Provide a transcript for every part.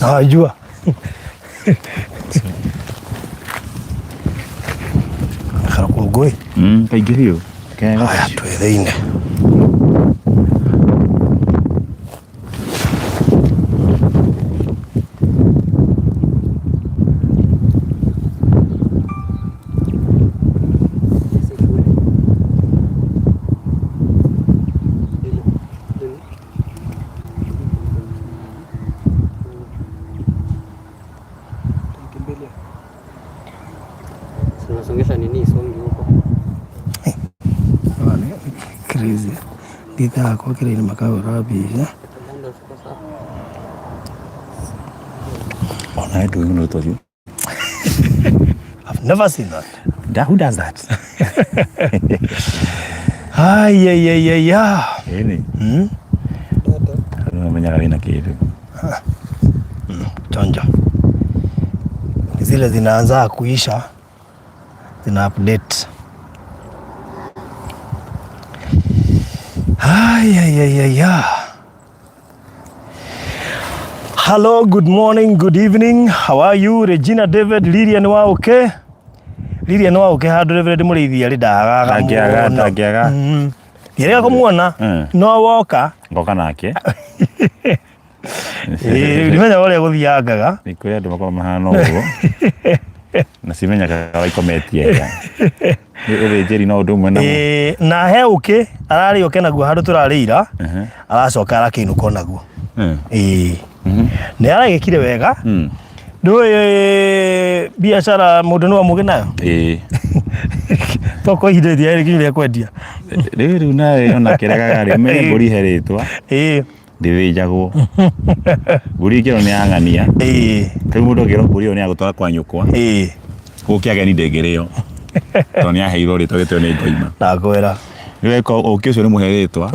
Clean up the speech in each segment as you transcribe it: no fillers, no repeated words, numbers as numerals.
Najua. Karakungui. Kaingĩ biũ. Kega. Haya twĩ thĩinĩ. Tunasongesha nini isonge huko. Crazy. Ndithaga kwa kĩrĩinĩ makahũra mbica. Bado tuko sawa. Ona ndũĩ mũno tũthiũ. I've never seen that. Da, who does that? Ai, ai, ai, ai, ah. Ĩni. Andũ mamenyaga wĩna kĩndũ. Chonjo. Zile zinaanza kuisha zina update. Ai, ai, ai, ai, ah. Hello, good morning, good evening. How are you? Regina David, Lilian wa okay? Lilian wa okay handũ Reverend Mũrĩithi arĩ ndagaga Ndangĩaga, mũno. ndangĩaga. Ndiĩrĩga kũmuona no woka. Ngoka nake. Ĩĩ, ndimenya ũrĩa gũthiangaga. Nĩ kũrĩ andũ makoragwo mahana ũguo. Na cimenyaga waikometie. Nĩ ũthĩnjĩri no ũndũ ũmwe namo. Ĩĩ, na he ũkĩ ararĩ ũke naguo handũ tũrarĩira aracoka arakĩinũka onaguo. Ĩĩ. Nĩ aragĩkire wega. Ndũĩ biacara mũndũ no amũgĩ nayo. Ĩĩ. Toko ihinda rĩrĩa rĩkinyu rĩa kwendia. Rĩu rĩu nawe ona kĩregaga rĩ, ũmenye mbũri he rĩtwa. Ĩĩ. Ndĩthĩnjagwo. Mbũri ĩngĩrwo nĩ yang'ania. Ĩĩ. Rĩu mũndũ angĩrwo mbũri ĩyo nĩ yagũtwara kwa nyũkwa. Ĩĩ. Gũkĩ ageni ndĩngĩrĩo. Tondũ nĩ yaheirwo rĩtwa gĩtĩo nĩ ngoima. Ndakwĩra. Rĩu eko ũkĩ ũcio nĩ mũhe rĩtwa.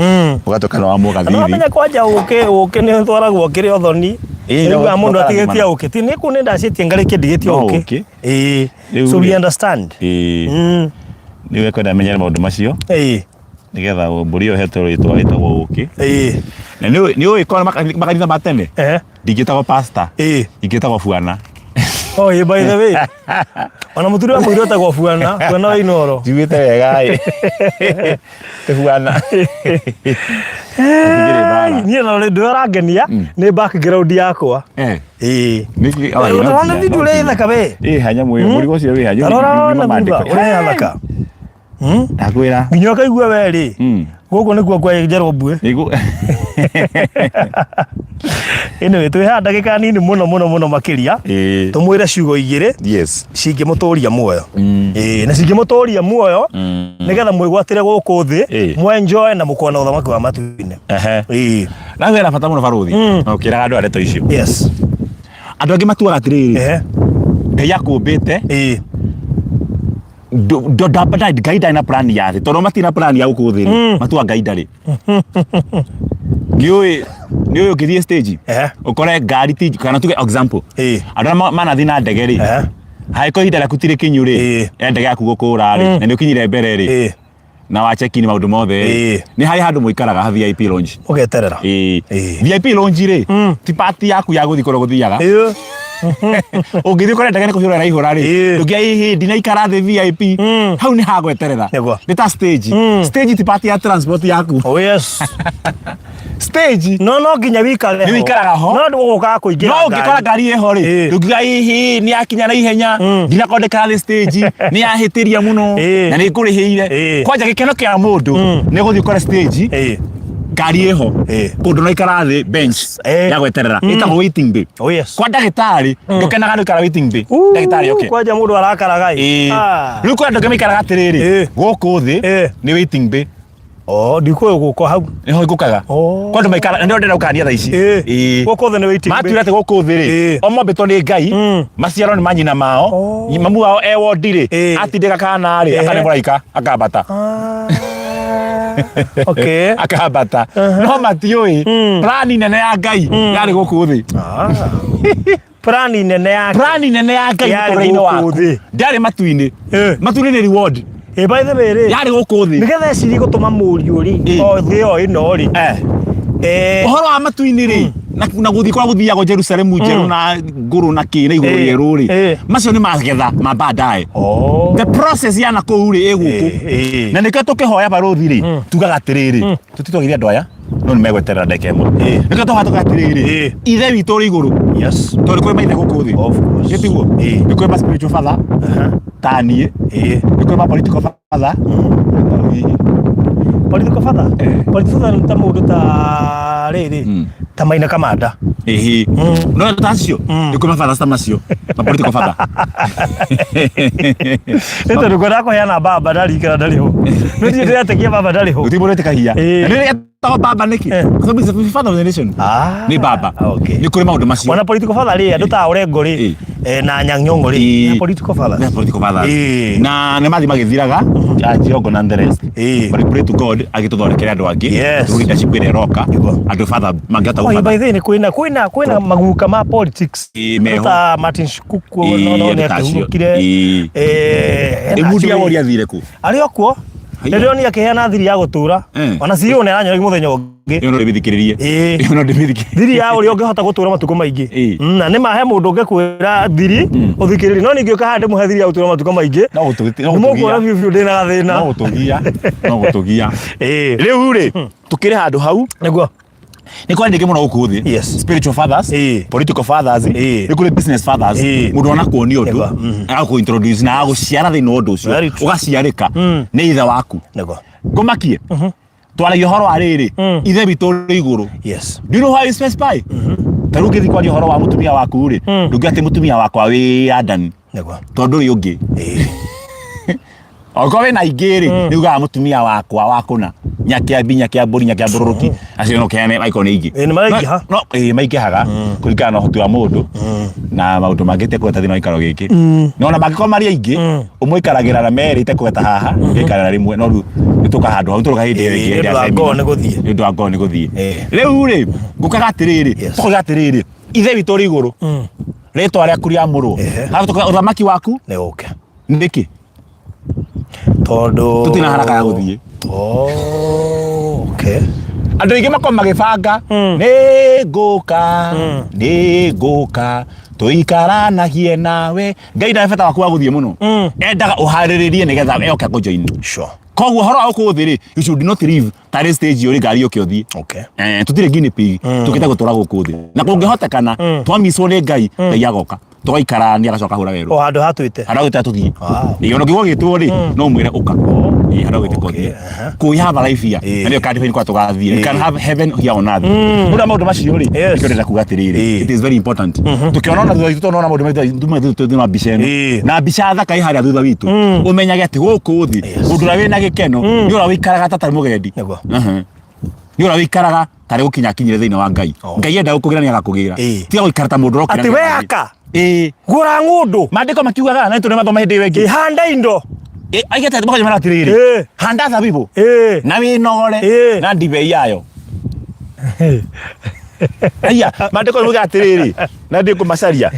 Ũgatuĩka nĩ wa Na mũgathithi. wamenya kwanja ũkĩ ũkĩ nĩ ũtwaragwo kĩrĩ ũthoni. Ĩĩ, Rĩu no- mũndũ no atigĩtie karathimana. ũkĩ. Ti nĩ kũ nĩ ndacĩtie ngarĩkie ndigĩtie No ũkĩ. ũkĩ. Ĩĩ. Rĩu So we rĩ- understand. Ĩĩ. Rĩu ekwenda amenyere maũndũ macio Ĩĩ. nĩgetha mbũri ĩyo ĩhetwo rĩtwa ĩtagwo ũkĩ. Ĩĩ. Na nĩ ũĩ korwo makanitha ma tene Eh. ndingĩtagwo pastor Ĩĩ. ingĩtagwo buana. Oh, ĩĩ, by the way. Ona mũturi wa mũirũ etagwo buana, buana wa Inooro. Njiguĩte wega ĩ. Ti buana. Hatingĩrĩ mbara. Niĩ na ũrĩa ũrangenia nĩ background yakwa. Eh. Ĩĩ. Nĩkĩ? Oh, no Ũrona nginya, video no ũrĩa nginya. ĩthaka we. Ĩ ha nyamũ ĩyo mũrigo ũcio wĩ ha. Ta Rora wone thutha ũrĩa ĩthaka. Ndakwĩra. Nginya ũkaigua we rĩ. Gũkũ nĩkuo kwenjerwo mbuĩ. Nĩguo. Anyway, twĩ haha ndagĩka nini mũno mũno mũno makĩria. Ĩĩ. Tũmwĩre ciugo igĩrĩ Yes. cingĩmũtũria muoyo. Ĩĩ, na cingĩmũtũria muoyo nĩgetha mwĩgwatĩre gũkũ thĩ Ĩĩ. mwenjoe na mũkona ũthamaki wa matu-inĩ. Ehe. Ĩĩ. Na wĩra bata mũno barũthi. Na ũkĩraga andũ a ndeto icio. Yes. Andũ angĩ matuaga atĩrĩrĩ. Ehe. Ngai akũmbĩte. Ĩĩ. Ngai ndarĩ na plan ya thĩ tondũ matirĩ na plan ya gũkũ thĩ rĩ matua Ngai ndarĩ. Nĩũĩ nĩũĩ ũngĩthiĩ stage Ehe. ũkore ngari ti kana tuge example Ĩĩ. andũ arĩa manathiĩ na ndege rĩ Ehe. hangĩkorwo ihinda rĩaku ti rĩkinyu rĩ Ĩĩ. ya ndege yaku gũkũra rĩ na nĩ ũkinyire mbere rĩ Ĩĩ. na wa check in maũndũ mothe rĩ Ĩĩ. nĩ harĩ handũ mũikaraga ha VIP lounge. Ũgeterera. Ĩĩ. Ĩĩ. VIP lounge rĩ ti part yaku ya gũthiĩ kũrĩa gũthiaga. Ĩĩ. Ũngĩthiĩ ũkore ndege nĩ kũihũra ĩraihũra rĩ Ĩĩ. ndũngĩa ĩhĩ ndinaikara thĩ VIP hau nĩ ha gweterera. Nĩguo. Nĩ ta stage. Stage ti part ya transport yaku. Oh yes. Stage No no nginya wikare Nĩ wikaraga ho. No ndũgũkaga kũingĩra no ũngĩkora ngari ĩho rĩ Ĩĩ. ndũngiuga ĩhĩ nĩ yakinya na ihenya ndinakorwo ndĩkara thĩ stage nĩ yahĩtĩria mũno Ĩĩ. na nĩ ngũrĩhĩire Ĩĩ. kwanja gĩkeno kĩa mũndũ nĩ gũthiĩ ũkore stage Ĩĩ. ngari ĩho Ĩĩ. kũndũ no ikara thĩ bench Ĩĩ. ya gweterera ĩtagwo waiting bay Oh yes. kwa ndagĩtarĩ ndũkenaga nĩ ũikara waiting bay ndagĩtarĩ oke Kwanja mũndũ arakaraga ĩ. Ĩĩ. Ah. rĩu kwĩ andũ angĩ maikaraga atĩrĩrĩ Ĩĩ. gũkũ thĩ Ĩĩ. nĩ waiting bay Oh, ndikũĩ gũka hau. nĩho ngũkaga Oh. kwa andũ maikara na nĩo ndĩrenda gũkania thaa ici Ĩĩ. Ĩĩ. Gũkũ thĩ nĩ waiting bay. matuire atĩ gũkũ thĩ rĩ Ĩĩ. o mombĩtwo nĩ ngai maciaro nĩ manyina mao Oh. mamu wao e wondi rĩ Ĩĩ. atindĩka kana rĩ Ehe. akane mũraika akambata Ah. Okay. akambata no matiũĩ plani nene ya ngai yarĩ gũkũ thĩ Ah. Plani nene ya plani nene ya ngai Yarĩ mũtũrĩre-inĩ gũkũ waku thĩ. ndĩarĩ matu-inĩ Ĩĩ. matu-inĩ nĩ reward Ĩ by the way rĩ. yarĩ gũkũ thĩ Nĩgetha ecirie gũtũma mũriũ rĩ Ĩĩ. o thĩ o ĩno rĩ. Eh. Eh. ũhoro wa matu-inĩ rĩ Na gũthiĩ kũrĩa gũthiagwo Jerusalemu njerũ na ngũrũ na kĩ na igũrũ rĩerũ rĩ, macio nĩ magetha ma baadaye. The process ya na kũu rĩ, ĩ gũkũ. Na nĩkĩo tũkĩhoya barũthi rĩ, tugaga atĩrĩrĩ, tũtitwagithia andũ aya no nĩ megweterera ndagĩka ĩmwe. Nĩkĩo tũhoya tugaga atĩrĩrĩ, ithe witũ ũrĩ igũrũ, tondũ kũrĩ maithe gũkũ thĩ. Of course. Gĩ tiguo? Nĩ kũrĩ ma spiritual father ta niĩ, nĩ kũrĩ ma political father hihi. Political father. Political father nĩ ta mũndũ ta rĩrĩ, ta Maina Kamanda. Ĩhĩ, no ta acio nĩ kũrĩ ma fathers ta macio, ma political father. Nĩ tondũ ngwendaga kũheana baba ndarikana ndarĩ ho. Nĩ ndiĩ ndĩretĩkia baba ndarĩ ho. Gũtirĩ mũndũ wĩtĩkagia. Na nĩ etagwo baba nĩkĩ? Kwa sababu he's the father of the nation. Nĩ baba. Nĩ kũrĩ maũndũ macio. Ona political father rĩ, andũ ta Orengo rĩ, na Anyang' Nyong'o rĩ, nĩ political fathers. Nĩ political fathers. Na nĩ mathiĩ magĩthiraga Jiongo na the rest. But we pray to God agĩtũthondekere andũ angĩ. Leadership ĩrĩa ĩroka. Andũ father mangĩhota Oh, gũbatha. by the way, nĩ kwĩna maguka ma politics. Ĩĩ, meho. Ta Martin Shikuku no Andũ nĩ ta acio. akĩhurũkire. Ĩmundi ya Woria athire kũ? Arĩ o kuo. Haiya. Nĩndĩronire akĩheana thiri ya gũtũra. Ona CEO nĩ aranyoragia mũthenya ũngĩ. Ĩyo no ndĩmĩthikĩrĩrie. Ĩyo no ndĩmĩthikĩrĩrie. Thiri ya ũrĩa ũngĩhota gũtũra matukũ maingĩ. Na nĩ ma he mũndũ ũngĩkwĩra thiri ũthikĩrĩrie, no ningĩ ũka haha ndĩmũhe thiri ya gũtũra matukũ maingĩ. No no Nĩmũkuona gũtũgia. biũ biũ ndĩna gathĩna. No gũtũgia. No gũtũgia. Rĩu rĩ, tũkĩrĩ handũ hau. Nĩguo. Nĩ kwarĩ nyingĩ mũno gũkũ thĩ. Spiritual fathers, political fathers, nĩ kũrĩ business fathers. Mũndũ anakuonia ũndũ, agakũ introduce na agagũciara thĩinĩ wa ũndũ ũcio. Very true. Ũgaciarĩka nĩ ithe waku. Ngũmakie. Twaragia ũhoro wa rĩrĩ, ithe witũ ũrĩ igũrũ. Do you know how you specify? Ta rĩu ũngĩthiĩ kwaria ũhoro wa mũtumia waku rĩ, ndũngiuga atĩ mũtumia wakwa wĩ Adani. Tondũ ũrĩ ũngĩ. Okorwo wĩna aingĩ rĩ, nĩ ugaga mũtumia wakwa wa kũna. Nyakĩambi, nyakĩambũri, nyakĩambũrũrũki. Acio no kĩheane angĩkorwo nĩ aingĩ. Ĩĩ, nĩ maraingĩha. No, ĩĩ, maingĩhaga kũringana na ũhoti wa mũndũ na maũndũ mangĩ itekũgweta thĩinĩ wa gĩikaro gĩkĩ. Na ona mangĩkorwo marĩ aingĩ, ũmwe aikaragĩra na merĩ itekũgweta haha, ũngĩ aikaragĩra rĩmwe, no rĩu nĩtũka handũ hau, nĩtũroka hĩndĩ ĩyo ĩngĩ, Ĩĩ, hĩndĩ ya nĩ ũndũ wa ngoo seminar. nĩ gũthiĩ. Nĩ ũndũ wa ngoo nĩ gũthiĩ. Rĩu rĩ, ngũkaga atĩrĩrĩ, tũkoiga atĩrĩrĩ, ithe witũ ũrĩ igũrũ, rĩtwa rĩaku rĩamũrwo. Arabu tũkoiga ũthamaki waku Nĩ ũke. Nĩkĩ? Tondũ Tũtirĩ na haraka ya gũthiĩ. Oh, okay. Andũ aingĩ makorwo magĩbanga, nĩ ngũka, nĩ ngũka tũikaranagie nawe. Ngai ndarĩ bata waku wa gũthiĩ mũno. Endaga ũharĩrĩrie nĩgetha oke akũjoin. Koguo ũhoro wa gũkũ thĩ rĩ, you should not leave tarĩ stage ũrĩ ngari ũke ũthiĩ. Tũtirĩ guinea pig, tũkĩte gũtũra gũkũ thĩ. Na kũngĩhotekana, twamicwo nĩ Ngai, Ngai agoka. Tũgaikarania agacoka ahũra werũ. O handũ hatwĩte. Handũ hagwĩte tũthiĩ. Ĩĩ, ona ũngĩigua ũgĩtwo rĩ, no ũmwĩre ũka. Ĩĩ, handũ hagwĩte ũthiĩ. Kũ we have a life here. Na nĩyo can define kwa tũgathiĩ. We can have heaven here on earth. Nĩ ũndũ wa maũndũ macio rĩ, nĩkĩo ndĩrenda kuga atĩrĩrĩ, it is very important. Tũkĩona ona thutha witũ, tũrona maũndũ maitũ, tume thutha wa mbica ĩno. Na mbica thaka ĩ harĩa thutha witũ. Ũmenyage atĩ gũkũ thĩ, mũndũ ũrĩa wĩna gĩkeno, nĩ ũrĩa ũikaraga ta atarĩ mũgendi. Nĩ ũrĩa ũikaraga tarĩ gũkinya akinyire thĩinĩ wa Ngai. Ngai enda gũkũgĩra nĩ agakũgĩra. Tiga gũikara ta mũndũ ũrokĩra Atĩ nĩ we agakũgĩra. aka. Gũra ng'ũndũ. Maandĩko makiugaga na nĩtũrĩ mathoma hĩndĩ ĩyo ĩngĩ. Handa indo. Aigĩte atĩ makonya atĩrĩrĩ. Handa thabibũ. Na wĩnogore na ndibei yayo. Aya, maandĩko nĩ atĩrĩrĩ, na ndĩkũmacaria.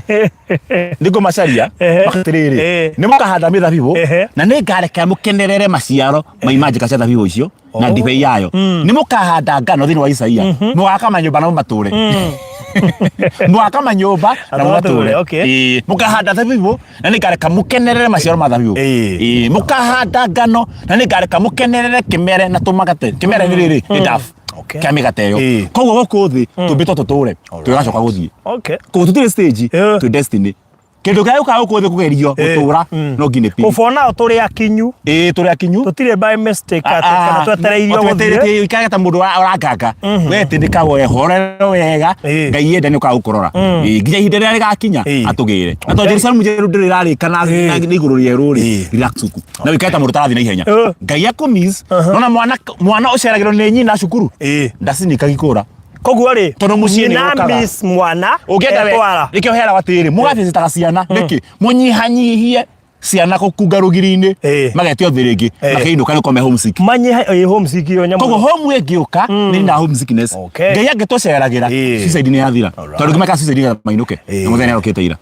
Ndĩkũmacaria. Atĩrĩrĩ, nĩ mũkahanda mĩthabibũ na nĩngareka mũkenerere maciaro ma imanjĩka cia thabibũ icio na ndibei yayo. Nĩ mũkahanda ngano thĩinĩ wa Isaia. Mũgaka manyũmba na mũmatũre. Mũgaka manyũmba na mũmatũre. Ĩĩ, mũkahanda thabibũ na nĩngareka mũkenerere maciaro ma thabibũ. Ĩĩ, mũkahanda ngano na nĩngareka mũkenerere kĩmere na tũmagate. Kĩmere nĩ rĩrĩ, nĩ dafu. Kĩa mĩgate ĩyo. Koguo gũkũ thĩ tũmbĩtwo tũtũre, tũgacoka gũthiĩ. Koguo tũtirĩ stage, twĩ destiny. Kĩndũ kĩrĩa gĩũkaga gũkũ thĩ kũgerio gũtũra no guinea pig. For now tũrĩ akinyu. Ĩĩ, tũrĩ akinyu. Tũtirĩ by mistake atĩ kana twetereirio gũthiĩ. Twetereire ũikarage ta mũndũ ũranganga. We tĩndĩka we horera wega. Ngai enda nĩ ũkaga gũkũrora. Ĩĩ, nginya ihinda rĩrĩa rĩgakinya atũgĩre. Na tondũ Jerusalemu njerũ ndĩrĩ ĩrarĩka na igũrũ rĩerũ rĩ, relax uku. Na ũikare ta mũndũ ũtarathiĩ na ihenya. Ngai akũmiss. Nona mwana ũceragĩrwo nĩ nyina cukuru. Ndacinika gĩkũra. Koguo rĩ, Tondũ mũciĩ nĩ nyina ũkaga. miss mwana Ũngĩenda we, etwara. nĩkĩo heragwo atĩrĩrĩ, mũgabĩcitaga ciana, nĩkĩ? Mũnyihanyihie ciana gũkunga rũgiri-inĩ, magetio thĩ rĩngĩ, makĩinũka nĩ kome homesick. Manyiha, homesick ĩyo nyamũ. Koguo home ĩngĩũka, nĩ nina homesickness. Ngai angĩtũceragĩra, suicide nĩ yathira. Tondũ ngĩmeka suicide nĩgetha mainũke. Na mũthenya nĩ arokĩte ira.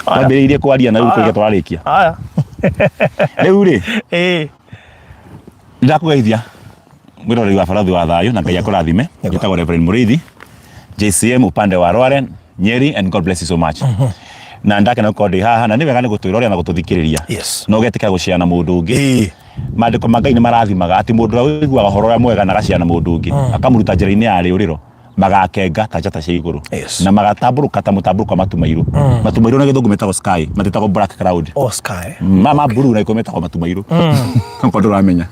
Twambĩrĩirie kwaria na rĩu kũrĩkia tũrarĩkia. Rĩu rĩ, ndakũgeithia mwĩroreri wa Barathi wa Thayũ na Ngai akũrathime. Njĩtagwo Reverend Mũrĩithi. JCM upande wa Rware Nyeri, and God bless you so much. Na ndakena gũkorwo ndĩ haha, na nĩ wega nĩ gũtwĩrorera na gũtũthikĩrĩria. Yes. Na ũgetĩkĩra gũshare na mũndũ ũngĩ. Ĩĩ. Maandĩko ma Ngai nĩ marathimaga atĩ mũndũ ũrĩa ũiguaga ũhoro ũrĩa mwega na agashare na mũndũ ũngĩ, akamũruta njĩra-inĩ ya rĩũrĩro, magakenga ta njata cia igũrũ. Yes. Na magatambũrũka ta mũtambũrũko wa matu mairũ. Matu mairũ na gĩthũngũ metagwo sky, matĩtagwo black cloud. Oh, sky. Ma blue na gĩkũyũ metagwo matu mairũ. Okorwo ndũramenya.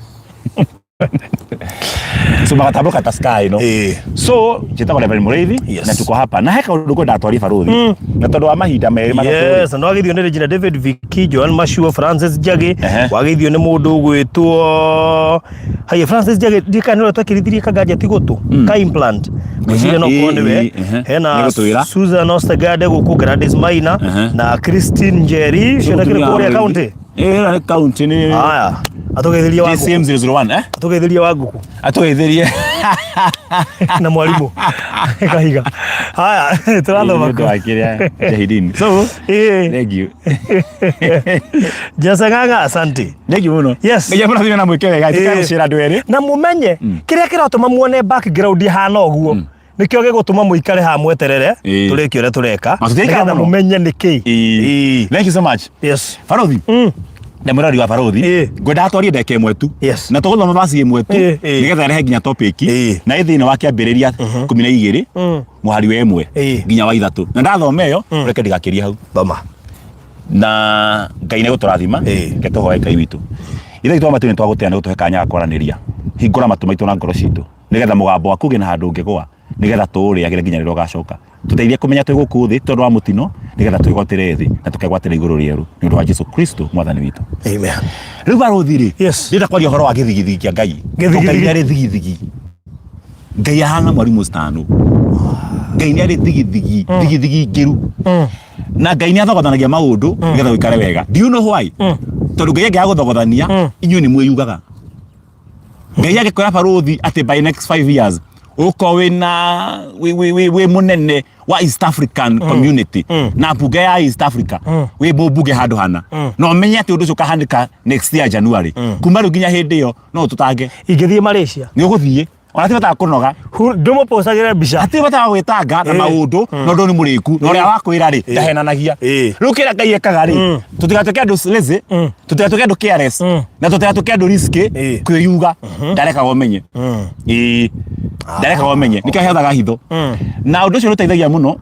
So magatambũrũka ta sky no. Ĩĩ. So njĩtagwo Reverend Mũrĩithi. Yes. Na tuko hapa na he kaũndũ ngwenda twarie barũthi, na tondũ wa mahinda merĩ matatũ. Yes, na wageithio nĩ Regina David, Vicky, Joan Mashua, Francis Njagi. Ehe. Wageithio nĩ mũndũ ũgwĩtwo haya Francis Njagi, ndikana nĩ ũrĩa twakĩrithirie kagadget gũtũ ka implant, ngwĩciria no korwo nĩwe. Ehe. Hena Nĩgũtwĩra. Susan Ostergade gũkũ, Gladys Maina na Christine Njeri, ciothe kĩrĩ kũrĩa county. Ĩĩ, nĩ county nĩ. Haya, atũgeithirie wa JCM ngũkũ. 001, eh? Atũgeithirie wa ngũkũ. Atũgeithirie. Na mwarimũ kahiga. Haya, tũrathoma Nĩ ũndũ wa kĩrĩa Jahidini. So, Ĩĩ. thank you. Jesse Ng'ang'a, asante. Thank you mũno. Yes. Ngai amũrathime na mwĩke wega. Ĩĩ. Tikae gũcĩra andũ erĩ. Na mumenye kĩrĩa kĩratũma muone background ihana ũguo nĩkĩo gĩgũtũma mũikare haha mweterere Ĩĩ. tũrĩkie ũrĩa tũreka, Na tũtiaikara nĩgetha mũno. mũmenye nĩkĩ. Ĩĩ. Thank you so much. Yes. Barothi. Na mũrori wa barothi. Ĩĩ. Ngwendaga twarie ndagĩka ĩmwe tu. Yes. Na tũgũthoma verse ĩmwe tu. Ĩĩ, ĩĩ. Nĩgetha ĩrehe nginya topic. Ĩĩ. Na ĩ thĩinĩ wa kĩambĩrĩria 12 mũhari wa 1 Ĩĩ. nginya wa 3. Na ndathoma ĩyo, reke ndigakĩrie hau. Thoma. Na Ngai nĩ gũtũrathima. Ĩĩ. Reke tũhoe Ngai witũ. Ithe witũ wa matu-inĩ, twagũtĩa nĩ gũtũhe kanya ga kwaranĩria. Hingũra matũ maitũ na ngoro citũ, nĩgetha mũgambo waku ũgĩe na handũ ũngĩgũa, nĩgetha tũũrĩagĩre nginya rĩrĩa ũgacoka. Tũteithie kũmenya twĩ gũkũ thĩ tondũ wa mũtino, nĩgetha twĩgwatĩre thĩ na tũkegwatĩra igũrũ rĩerũ, nĩ ũndũ wa Jesu Kristo mwathani witũ. Amen. Rĩu barũthi rĩ, Yes. ndĩrenda kwaria ũhoro wa gĩthigithigi kĩa Ngai. Gĩthigithigi. Ngai nĩ arĩ thigithigi. Ngai ahana mwarimũ stano. Ngai nĩ arĩ thigithigi, thigithigi ngĩru. Na Ngai nĩ athogothanagia maũndũ nĩgetha ũikare wega. Do you know why? Tondũ Ngai angĩaga gũthogothania, inyuĩ nĩ mwĩyugaga. Ngai angĩkwĩra barũthi atĩ by next 5 years ũkorwo wĩna wĩ mũnene wa East African Community na mbunge ya East Africa, wĩ mũmbunge handũ hana, na ũmenye atĩ ũndũ ũcio ũkahanĩka next year January, kuma rĩu nginya hĩndĩ ĩyo no ũtũtange. Ingĩthiĩ Malaysia. Nĩ ũgũthiĩ, ona ti bata wa kũnoga. Ndũmũpocagĩre mbica. Hatirĩ bata wa gwĩtanga na maũndũ, na ũndũ nĩ mũrĩku na ũrĩa wakwĩra rĩ, ndahenanagia. Rĩu kĩrĩa Ngai ekaga rĩ, tũtigatuĩke andũ lazy, tũtigatuĩke andũ careless, na tũtigatuĩke andũ risky kwĩyuga. Ndarekaga ũmenye. Ĩĩ, ndarekaga ũmenye, nĩkĩo aheanaga hitho. Na ũndũ ũcio nĩ ũteithagia mũno,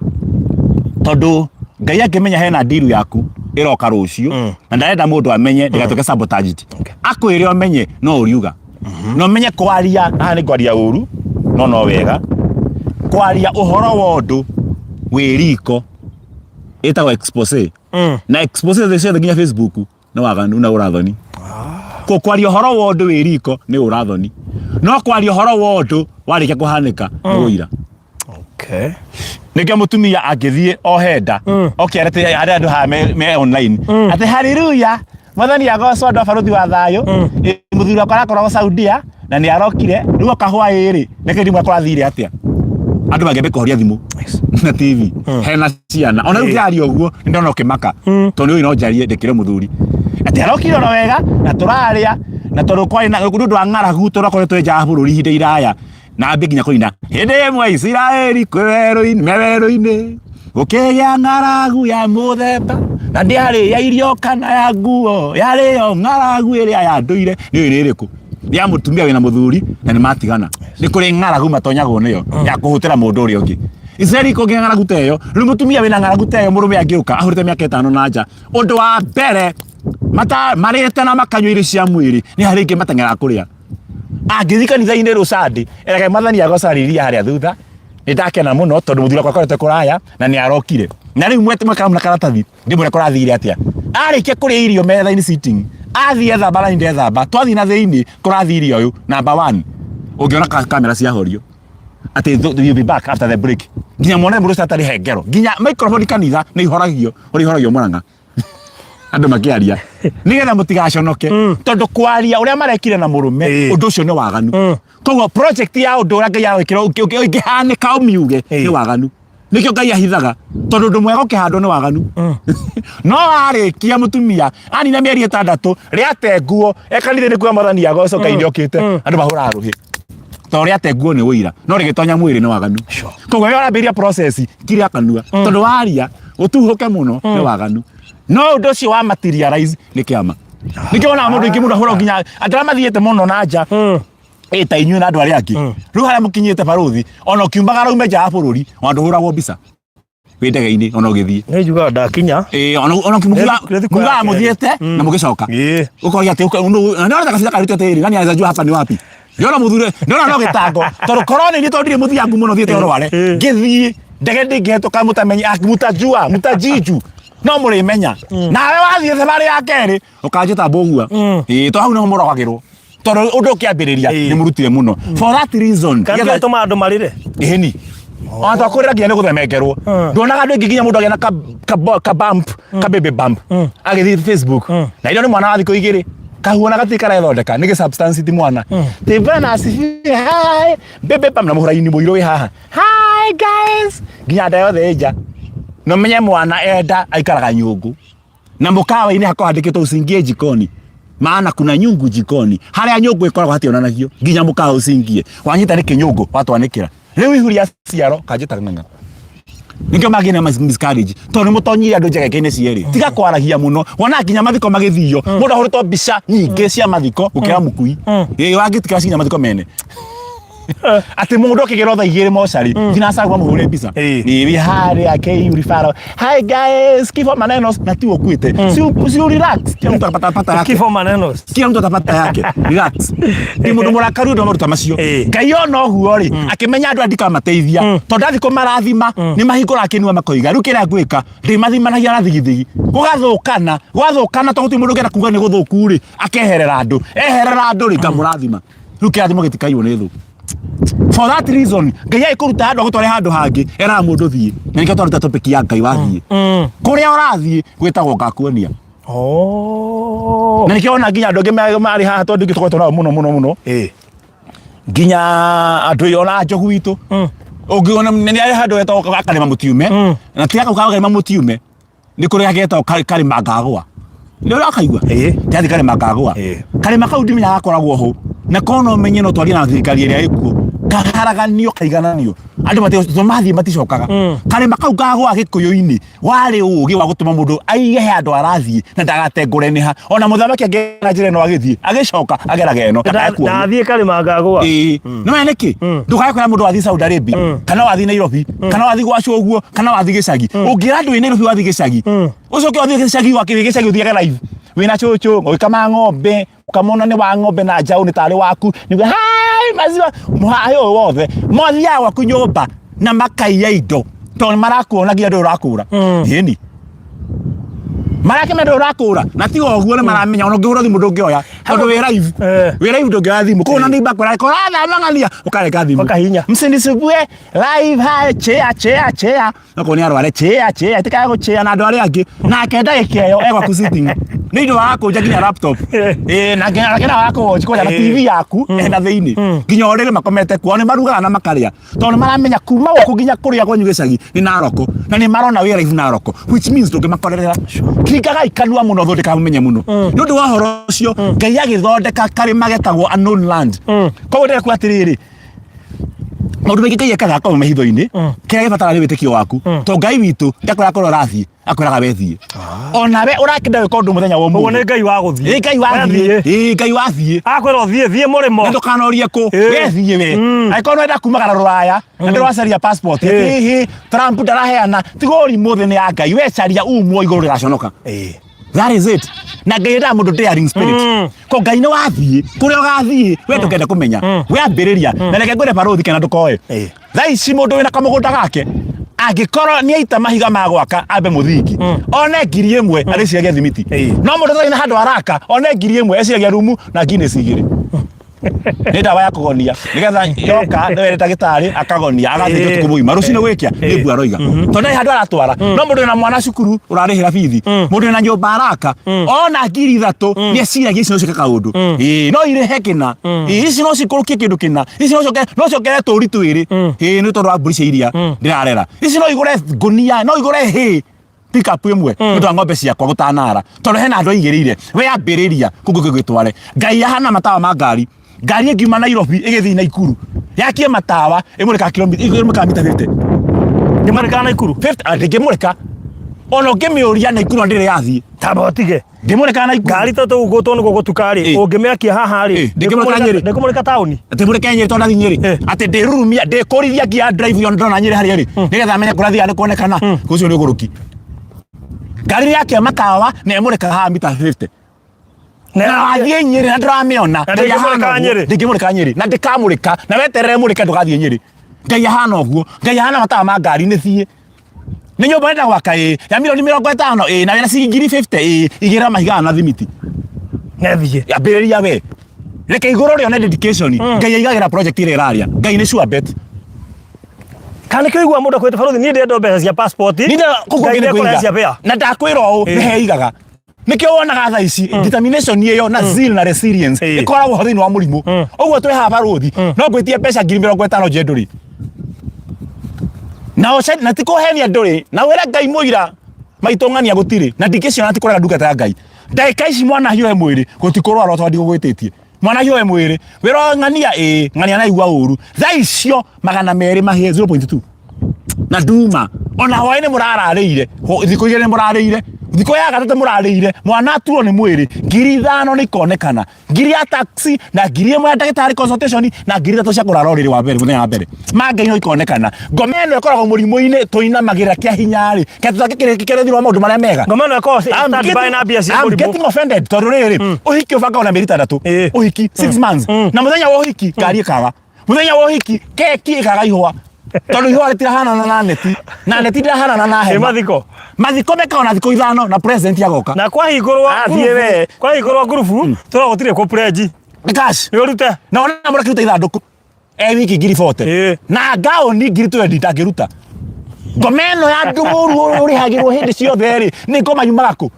tondũ Ngai angĩmenya hena deal yaku ĩroka rũciũ na ndarenda mũndũ amenye ndĩgatuĩke sabotaged, akwĩre ũmenye no ũriuga. Na ũmenye kwaria haha nĩ kwaria ũru, no wega kwaria ũhoro wa ũndũ wĩ riko, ĩtagwo expose. Na expose thĩ ciothe nginya Facebook nĩ waganu na ũrathoni. Ko kwaria ũhoro wa ũndũ wĩ riko nĩ ũrathoni, no kwaria ũhoro wa ũndũ warĩkia kũhanĩka nĩ ũira. Okay. Nĩkĩo mũtumia angĩthiĩ ohe nda, oke arete harĩa andũ haha me online atĩ haleluya, mwathani agocwo, andũ a barũthi wa thayũ. Ĩ, mũthuri wakwa arakoragwo Saudia na nĩ arokire rĩu oka hwaĩ rĩ, reke ndimwe kũrathire atĩa. Andũ mangĩambia kũhoria thimũ na TV hena ciana, ona rĩu ndĩraria ũguo nĩ ndona ũkĩmaka, tondũ nĩ ũĩ no njarie ndĩkĩre mũthuri atĩ arokire oro wega na tũrarĩa, na tondũ kwarĩ na nĩ ũndũ wa ng'aragu, tũrakoretwo nja wa bũrũri ihinda iraya, na ambie nginya kũina hĩndĩ ĩmwe Isiraeli kwĩ werũ-inĩ, me werũ-inĩ gũkĩgĩa ng'aragu ya mũthemba, na ndĩarĩ ya irio kana ya nguo, yarĩ yo ng'aragu ĩrĩa ya ndũire. Nĩ ũĩ nĩ ĩrĩkũ? Ya mũtumia wĩna mũthuri na nĩ matigana, nĩ kũrĩ ng'aragu matonyagwo nĩyo ya kũhũtĩra mũndũ ũrĩa ũngĩ. Isiraeli kũngĩa ng'aragu ta ĩyo. Rĩu mũtumia wĩna ng'aragu ta ĩyo, mũrũme angĩũka ahũrĩte mĩaka 5 na nja, ũndũ wa mbere mata marĩte na makanyua irio cia mwĩrĩ, nĩ harĩ ingĩ mateng'eraga kũrĩa. Angĩthiĩ kanitha-inĩ rũcandi erage mwathani agocariria harĩa thutha, nĩ ndakena mũno tondũ mũthuri wakwa akoretwo kũraya na nĩ arokire, na rĩu mwete mwekamu na karatathi ndĩmwĩre kũrathire atĩa. Arĩkia kũrĩa irio metha-inĩ sitting, athiĩ ethamba na ndethamba, twathiĩ na thĩinĩ kũrathire ũyũ number 1, ũngĩona kamera ciahorio atĩ you'll be back after the break, nginya mwone mũndũ ũcio atarĩ hengero, nginya microphone kanitha nĩ ihoragio, ũrĩa ihoragio Mũrang'a andũ makĩaria, nĩgetha mũtigaconoke, tondũ kwaria ũrĩa marekire na mũrũme, ũndũ ũcio nĩ waganu. Koguo project ya ũndũ ũrĩa Ngai aragwĩkĩra ũngĩhanĩka ũmiuge nĩ waganu. Nĩkĩo Ngai ahithaga, tondũ ũndũ mwega ũkĩhandwo nĩ waganu. No arĩkia mũtumia anina mĩeri 6 rĩate nguo e kanitha-inĩ kuga mwathani agocwo, Ngai nĩokĩte, andũ mahũraga rũhĩ. Ta ũrĩa ate nguo nĩ ũira, no rĩgĩtonya mwĩrĩ nĩ waganu. Koguo we ũrambĩrĩria process kiria kanua, tondũ waria ũtuhũke mũno nĩ waganu. No ũndũ ũcio wa materialize nĩ kĩama. Nĩkĩo wonaga mũndũ ingĩ mũndũ ahũra nginya andũ arĩa mathiĩte mũno na nja ĩ ta inyuĩ na andũ arĩa angĩ. Rĩu harĩa mũkinyĩte barũthi, ona ũkiumagara ume nja ya bũrũri, ona ndũhũragwo mbica wĩ ndege-inĩ ona ũgĩthiĩ. Nĩ njugaga ndakinya. Ĩ ona ona Nĩ thikũ ya mugaga kerĩ. mũthiĩte na mũgĩcoka. Ĩ. Ũkoria atĩ na nĩ gacira karutĩte tĩri nani anaweza jua hapa ni wapi. Ndĩrona mũthure, ndĩrona no gĩtango tondũ korwo nĩ niĩ tondũ ndirĩ mũthiangu mũno thiĩte ũrware. Ngĩthiĩ ndege ndĩngĩhetũka mũtamenye, mũtajua, mũtajiju. No mũrĩmenya. Nawe wathiĩ thabarĩ ya kerĩ ũkanjĩta mbũgua. Ĩĩ to hau nĩho mũrogagĩrwo. Tondũ ũndũ ũkĩambĩrĩria nĩ mũrutire mũno. For that reason. Kana nĩgetha- gĩatũma andũ marĩre. ĩni ona twakũrĩra nginya nĩ gũthemengerwo nduonaga andũ aingĩ nginya mũndũ agĩa na ka, ka, bo- ka bump ka baby bump agĩthiĩ Facebook na ĩno nĩ mwana wa thikũ igĩrĩ kahuona gatirĩ karethondeka nĩ gĩ substance ti mwana ti bwana asifiwe hi baby bump na mũhũra-inĩ mũirũ wĩ haha hi guys nginya nda yothe ĩ nja na ũmenye mwana enda aikaraga nyũngũ na mũkawa-inĩ hakoragwo handĩkĩtwo usiingie jikoni maana kuna nyungu jikoni harĩa nyũngũ ĩkoragwo hationanagio nginya mũkawa usiingie wanyita nĩ kĩnyũngũ watwanĩkĩra rĩu ihu rĩa ciaro kanjĩta ng'ang'a nĩkĩo magĩ na miscarriage tondũ nĩ mũtonyire andũ njegeke-inĩ cierĩ tiga kwaragia mũno wona nginya mathiko magĩthio mũndũ ahũrĩtwo mbica nyingĩ cia mathiko gũkĩra mũkui ĩĩ wangĩtikĩra cinya mathiko mene Atĩ mũndũ akĩgĩrwo thaa igĩrĩ mocarĩ nginya acagwo amũhũre mbica. Ĩĩ wĩ harĩa KU referral. Hi guys, kifo maneno na ti ũkuĩte. Si si relax. Kila mtu atapata pata yake. Kifo maneno. Kila mtu atapata yake. Relax. Ndi mũndũ mũrakaru ũndũ wa maruta macio. Ngai ona ũguo rĩ, akĩmenya andũ aya ndikamateithia. Tondũ ndathiĩ kũmarathima, nĩ mahingũraga kĩnua makoiga. Rĩu kĩrĩa ngwĩka, ndĩmathimanagia na thigithigi. Gũgathũkana, gwathũkana tondũ gũtirĩ mũndũ ũngĩenda kuga nĩ gũthũku rĩ, akeherera andũ. Eherera andũ rĩ, ngamũrathima. Rĩu kĩrathimo gĩtikaiywo nĩ thũ. For that reason, Ngai agĩkũruta handũ agũtware handũ hangĩ, eraga mũndũ thiĩ. Na nĩkĩo twaruta topic ya Ngai wathiĩ. Kũrĩa ũrathiĩ gwĩtagwo ngakuonia. Oh. Na nĩkĩo wona nginya andũ angĩ marĩ haha tondũ ithuĩ tũkoretwo nao mũno mũno mũno. Nginya andũ ona njogu witũ. Ũngĩona nĩ arĩ handũ hetagwo gakarĩma mũtiume. Na tiga kau gakarĩma mũtiume. Nĩ kũrĩ getagwo karĩma ngagũa. Nĩ ũrakaigua? Ĩĩ. Ndathi karĩma ngagũa. Ĩĩ. Karĩma kau ndimenya gakoragwo ho. Na korwo no menye no twarie na thirikari ĩrĩa ĩkuo. Kaharaganio kaigananio. Andũ mati mathiĩ maticokaga. Karĩma kau ngagũa gĩkũyũ-inĩ warĩ ũgĩ wa gũtũma mũndũ aige he handũ arathiĩ na ndagatengũre nĩ ha. Ona mũthamaki angĩgera njĩra ĩno agĩthiĩ agĩcoka ageraga ĩno ndakae kuonwo. Ndathiĩ karĩma ngagũa. Ĩĩ. Nĩ wona nĩkĩ? Ndũkae kwĩra mũndũ wathiĩ Saudi Arabia kana wathiĩ Nairobi kana wathiĩ gwa cũguo kana wathiĩ gĩcagi. Ũngĩra andũ wĩ Nairobi wathiĩ gĩcagi ũcoke ũthiĩ gĩcagi wĩ gĩcagi ũthiage live wĩna cũcũ ũgĩkama ng'ombe ũkamona nĩ wa ng'ombe na njaũ nĩ tarĩ waku nĩguo hai maziwa mũhaĩ ũyũ wothe mathiaga gwaku nyũmba na makaiya indo tondũ nĩ marakuona nginya ndũrĩ ũrakũra. Ĩni. Marakĩmenya ndũrĩ ũrakũra na tiga ũguo nĩ maramenya ona ũngĩhũra thimũ ndũngĩoya tondũ wĩ live. Wĩ live ndũngĩoya thimũ. Koguo ona neighbor akwĩra ũrathamang'ania ũkareka thimũ. Ũkahihinya. Msinisumbue live hi chea chea chea. Okorwo nĩ arware chea chea tikae gũchea na andũ arĩa angĩ. Nake ndagĩka ĩyo e gwaku sitting. Nĩ ũndũ wa gũkũnja nginya laptop. Ĩĩ na nginya na wa kũwatch kũrĩa na TV yaku ena thĩinĩ. Nginya ũrĩrĩ makomete kuo nĩ marugaga na makarĩa. Tondũ nĩ maramenya kuma gũkũ nginya kũrĩa kwanyu gĩcagi nĩ Naroko. Na nĩ marona wĩ live Naroko which means ndũngĩmakorerera. Hingagai kanua mũno thũ ndĩkamũmenye mũno. Nĩ ũndũ wa ũhoro ũcio Ngai agĩthondeka karĩma getagwo unknown land. Koguo ndĩrekuga atĩrĩrĩ, maũndũ maingĩ Ngai ekaga akoragwo me hitho-inĩ kĩrĩa gĩbataraga nĩ wĩtĩkio waku to Ngai witũ ndakwĩraga kũrĩa ũrathiĩ akwĩraga we thiĩ onawe ũrakĩenda gwĩka ũndũ mũthenya wa Ũguo nĩ ũmũthĩ Ngai wa gũthiĩ. Ĩ Ngai wathiĩ Ĩ Ngai wathiĩ Akwĩra ũthiĩ, thiĩ mũrĩmo. na ndũkanorie kũ we thiĩ we angĩkorwo nĩwenda kumagara rũraya na ndũracaria passport hihi Trump ndaraheana tiga ũrimũ thĩ nĩ ya Ngai we caria umwo igũrũ rĩgaconoka That is it. Na Ngai endaga mũndũ daring spirit. Ko Ngai nĩ wathiĩ, kũrĩa ũgathiĩ, we ndũkende kũmenya. We ambĩrĩria. Na reke ngwĩre barũthi kana ndũkoe. Thaa ici mũndũ wĩna kamũgũnda gake, angĩkorwo nĩ aita mahiga ma gwaka ambe mũthingi, one 1000 arĩciragia thimiti. No mũndũ ũtarĩ na handũ araka, one 1000 eciragia rumu na Guinness igĩrĩ. Nĩ ndawa ya kũgonia nĩgetha yoka nĩwe ndagĩtarĩ akagonia agathĩnjwo ũtukũ mũgima rũcinĩ gwĩkĩa nĩ mbua aroiga tondũ ndarĩ handũ aratwara no mũndũ wĩna mwana cukuru ũrarĩhĩra bithi mũndũ wĩna nyũmba araka ona 3000 nĩ eciragia ici no ciĩke kaũndũ ĩĩ no irĩhe kĩna ĩĩ ici no cikũrũkie kĩndũ kĩna ici no ciongere no ciongere tũri twĩrĩ ĩĩ nĩ tondũ wa mbũri cia iria ndĩrarera ici no igũre ngũnia no igũre hay pick up ĩmwe nĩ ũndũ wa ng'ombe ciakwa gũtanara tondũ hena andũ aigĩrĩire we ambĩrĩria kũngĩ gĩgĩtware. Ngai ahana matawa ma ngari. Ngari ĩngiuma Nairobi ĩgĩthiĩ Naikuru Yakie matawa ĩmũrĩkaga kilomita, ĩmũrĩkaga mita 50. Ndĩmũrĩkaga Naikuru. 50 ah, ndĩngĩmũrĩka. Ona ũngĩmĩũria Naikuru na ndĩrĩ yathiĩ. Tamba ũtige. Ndĩmũrĩkaga Naikuru. Ngari ta tũu gũtwo nĩguo gũtuka rĩ, ũngĩmĩakia haha rĩ, Ĩ, ndĩngĩmũrĩka Nyĩrĩ. ndĩkũmũrĩka taũni. Atĩ mũrĩke Nyĩrĩ tondũ ndathiĩ Nyĩrĩ. Atĩ ndĩrurumia, ndĩkũrithia nginya drive ĩyo ndona Nyĩrĩ harĩa ĩrĩ. Nĩgetha menye kũrĩa thiaga nĩ kuonekana. Ũcio nĩ ũgũrũki. Ngari yakia matawa na ĩmũrĩkaga haha mita 50. Na Na wathiĩ Nyĩrĩ na ndũramĩona. Na Ngai ahana ndĩngĩmũrĩka ũguo. Nyĩrĩ. Ndĩngĩmũrĩka Nyĩrĩ. Na ndĩkamũrĩka. Na weterere mũrĩke ndũgathiĩ Nyĩrĩ. Ngai ahana ũguo. Ngai ahana matawa ma ngari nĩ thiĩ. Nĩ nyũmba ũrenda gwaka ĩ ya milioni 50 ĩ na wĩna ciringi ngiri 50 ĩ igĩrĩra mahiga na thimiti. Na thiĩ. Ambĩrĩria we. Reke igũrũ rĩone dedication. Ngai aigagĩra project ĩrĩa ĩraria. Ngai nĩ sure bet. Kana nĩkĩo ũiguaga mũndũ akwĩte barũthi niĩ ndĩrenda mbeca cia passport. Nĩ ndĩrenda kũu Ngai kũngĩ nĩ nĩekũrehe kwĩiga. cia mbĩa. Na ndakwĩra ũũ nĩ heigaga. Nĩkĩo wonaga thaa ici determination ĩyo na zeal na resilience ĩkoragwo ho thĩinĩ wa mũrimũ. Ũguo twĩ haha barũthi no ngwĩtie mbeca ngiri 50 nje ndũrĩ. Na ũce na ti kũhenia ndũrĩ na wĩre Ngai mũira maitũ ng'ania gũtirĩ na ndingĩciona ti kũrega ndungata ya Ngai. Ndagĩka ici mwana hiũhe mwĩrĩ gũtikũrwara tondũ ndigũgwĩtĩtie. Mwana hiũhe mwĩrĩ wĩra ng'ania ĩĩ ng'ania naigua ũru. Thaa icio 200 mahĩe 0.2 na nduma ona hwaĩ-inĩ mũrararĩire thikũ igĩrĩ mũrarĩire thikũ ya gatatũ mũrarĩire mwana aturwo nĩ mwĩrĩ 5,000 nĩ ikonekana ngiri ya taxi na 1,000 ya ndagĩtarĩ consultation na 3,000 cia kũrara ũrĩrĩ wa mbere mũthenya wa mbere ma Ngai no ikonekana ngoma ĩno ĩkoragwo mũrimũ-inĩ tũinamagĩrĩra kĩa hinya rĩ kĩrĩa tũtangĩkĩrĩthirwo maũndũ marĩa mega Ngoma ĩno ĩkoragwo I'm stand by na mbia cia I'm mũrimũ. getting offended tondũ rĩrĩ ũhiki ũbangagwo na mĩeri 6 ũhiki 6 months na mũthenya wa ũhiki ngari ĩkaga muthenya wa ũhiki keki ĩkaga ihũa tondũ ihũa rĩtirahanana na neti na neti ndĩrahanana na Ĩ hema mathiko. mathiko mekaga na thikũ ithano na president agoka Na kwahingũrwo Ah, thiĩ we. kwahingũrwo ngurubu tũragwo gũtirĩ kũ pledge. Nĩ cash Nĩ ũrute. na ona mũrakĩruta ithandũkũ e wiki ngiri 40 na ngaũni ngiri 20 ndangĩruta ngoma ĩno ya ndũmũru ũrĩhagĩrwo hĩndĩ ciothe rĩ nĩ ngoma yumaga kũ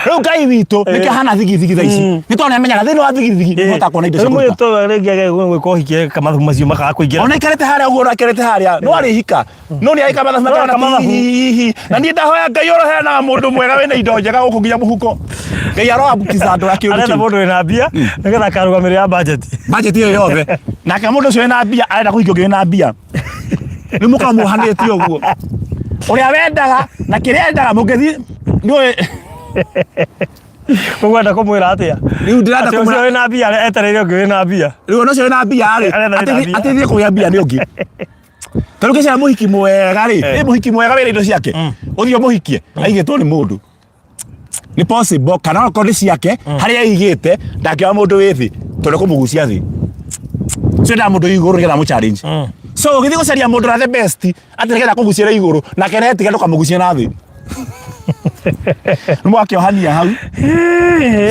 rĩu ngai witũ nĩkĩo hana thigithigi thaa ici nĩ tondũ nĩamenyaga thĩinĩ wa thigithigi nĩ hotaga kuona indo cia Rĩu kũruta mũirĩtu ũyũ rĩngĩ age gwĩka ũhiki eka mathabu macio makaga kũingĩra. ona ikarĩte harĩa ũguo ũrakerete harĩa no arĩhika no nĩ arĩka mathabu No arĩka mathabu. hihi na niĩ ndahoya ngai ũroheanaga mũndũ mwega wĩna indo njega gũkũ nginya mũhuko ngai aroambukiza andũ a kĩũndũ Arenda kĩu mũndũ wĩna mbia nĩgetha akarũgamĩrĩra budget. budget ĩyo yothe nake mũndũ ũcio wĩna mbia arenda kũhikia ũngĩ wĩna mbia rĩu mũkorwo muohanĩtie ũguo ũrĩa wendaga na kĩrĩa endaga mũngĩthiĩ nĩũĩ Ũkwenda kũmwĩra atĩa? Rĩu ndĩrenda Atĩ ũcio kũmwĩra- wĩna mbia etereire ũngĩ wĩna mbia. rĩu ona ũcio wĩna mbia rĩ Arenda wĩna mbia. atĩthiĩ kũgĩa mbia nĩ ũngĩ tarĩu kĩcara mũhiki mwega rĩ ĩ mũhiki mwega wĩna indo ciake ũthiĩ ũmũhikie aigĩtwo nĩ mũndũ nĩ possible kana okorwo nĩ ciake harĩa aigĩte ndangĩoya mũndũ wĩ thĩ tondũ kũmũgucia thĩ so endaga mũndũ wĩ igũrũ nĩgetha amũ challenge so ũgĩthiĩ gũcaria mũndũ ũrĩa the best atĩ nĩgetha akũgucie igũrũ nake netiga ndũkamũgucie na thĩ nĩ mwakĩohania hau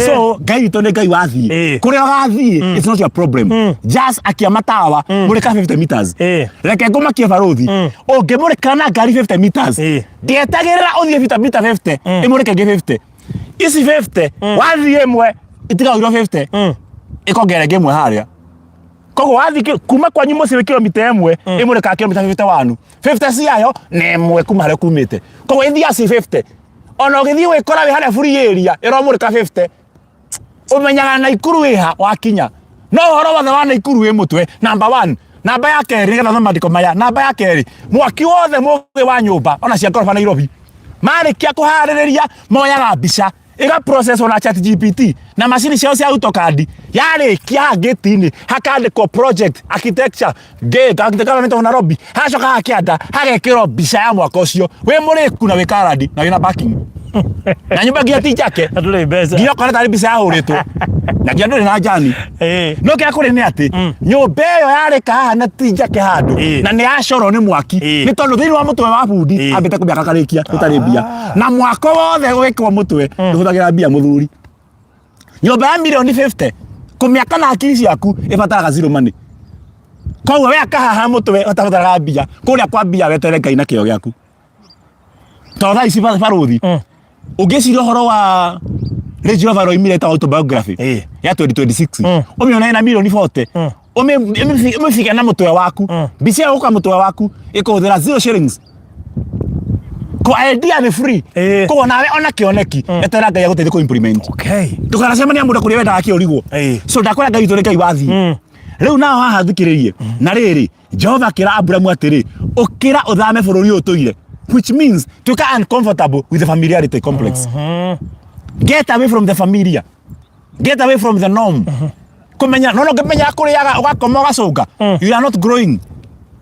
so ngai witũ nĩ ngai wathiĩ kũrĩa ũgathiĩ it's not your problem just akia matawa mũrĩka 50 meters reke ngũmakie barũthi ũngĩmũrĩka na ngari 50 meters Ndietagĩrĩra ũthiĩ bita mita 50 ĩmũrĩke ĩngĩ 50 ici 50 wathiĩ ĩmwe itigagũirwo 50 ĩkongerera ĩngĩ ĩmwe harĩa koguo wathiĩ kuma kwanyu mũciĩ wĩ kilomita ĩmwe ĩmũrĩkaga kilomita 51 50 ciayo na ĩmwe kuma harĩa kumĩte koguo ĩthiaga ci 50 ona ũgĩthiĩ gwĩkora wĩ harĩa free area ĩramũrĩka 50 Ũmenyaga Naikuru ĩha wakinya. No ũhoro wothe wa Naikuru wĩ mũtwe. Number one. Namba ya kerĩ nĩgetha thome mandĩko maya. Namba ya kerĩ, mwaki wothe mũgĩ wa nyũmba ona cia ngoroba Nairobi marĩkia kũharĩrĩria moyaga mbica ĩga process na chat GPT na macini ciao cia AutoCAD yarĩkia haha gate-inĩ hakandĩkwo project architecture gate architecture government of Nairobi hacoka haha kĩanda hagekĩrwo mbica ya mwaka ũcio wĩ mũrĩku na wĩ karandi na wĩna backing na nyũmba nginya ti njake Na ndũrĩ mbeca. nginya ũkona tarĩ mbica yahũrĩtwo na nginya ndũrĩ na njani no kĩrĩa kũrĩ nĩ atĩ nyũmba ĩyo yarĩka haha na ti njake handũ na nĩ yacorwo nĩ mwaki nĩ tondũ thĩinĩ wa mũtwe wa bundi ambĩte kũmĩaka akarĩkia gũtarĩ mbia na mwako wothe ũgĩkwo mũtwe ndũhũthagĩra mbia mũthuri nyũmba ya mirioni 50 kũmĩaka na hakiri ciaku ĩbataraga zero money koguo we aka haha mũtwe ũtabataraga mbia kũrĩa kwa mbia wetere Ngai na kĩo gĩaku tondũ thaa ici barũthi ũngĩciria ũhoro wa Range Rover oimire ĩtagwo autobiography ya 2026 ũmĩone ĩna mirioni 40 ũmĩbige na mũtwe waku mbica ĩyo gũka mũtwe waku ĩkũhũthĩra zero shillings ko idea nĩ free koguo nawe ona kĩoneki eterera Ngai agũteithie kũ implement Okay. ndũkanacemania mũndũ kũrĩa wendaga kĩũrigwo so ndakwĩra Ngai witũ nĩ Ngai wathiĩ. Rĩu nao haha thikĩrĩrie. Na rĩrĩ, Jehova akĩra Aburamu atĩrĩ, ũkĩra ũthame bũrũri ũyũ ũtũire. Which means tuĩka uncomfortable with the familiarity complex. Get away from the familiar. Get away from the norm. Kũmenya, no no ngĩmenya kũrĩaga ũgakoma ũgacũnga. You are not growing.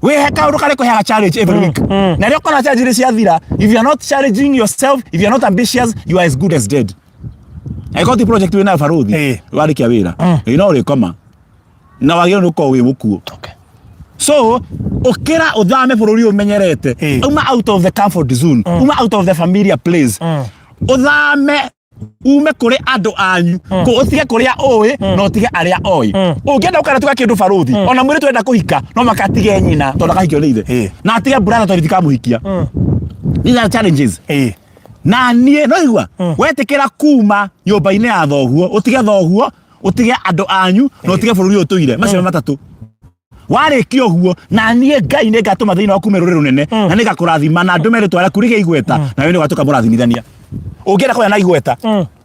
Wĩhe kaũndũ karĩa kũheaga challenge every week. Na rĩrĩa ũkona challenge nĩ ciathira, if you are not challenging yourself, if you are not ambitious, you are as good as dead. Angĩkorwo ti project wĩnayo barũthi, Ĩĩ. warĩkia wĩra, ĩĩ no ũrĩkoma. Na wagĩrĩirwo nĩ gũkorwo wĩ mũkuũ. Okay. So, ũkĩra ũthame bũrũri ũyũ ũmenyerete. Ĩĩ. Uma out of the comfort zone. Uma out of the familiar place. Ũthame ume kũrĩ andũ anyu kũ ũtige kũrĩa ũĩ na ũtige arĩa oĩ ũngĩenda gũkana tuga kĩndũ barũthi ona mwĩrĩ twenda kũhika no makatige nyina tondũ akahikio nĩ ithe Ĩĩ. na atige brother tondũ itikamuhikia these are challenges Ĩĩ. na niĩ no igua wetĩkĩra kuma nyũmba-inĩ ya thoguo ũtige thoguo ũtige andũ anyu na ũtige bũrũri ũyũ ũtũire macio nĩ matatũ warĩkia ũguo na niĩ ngai nĩ ngatũma thĩinĩ waku ume rũrĩrĩ rũnene na nĩ ngakũrathima na ndũme rĩtwa rĩaku rĩgĩe igweta nawe nĩ ũgatuĩka mũrathimithania ũngĩenda kũgĩa na igweta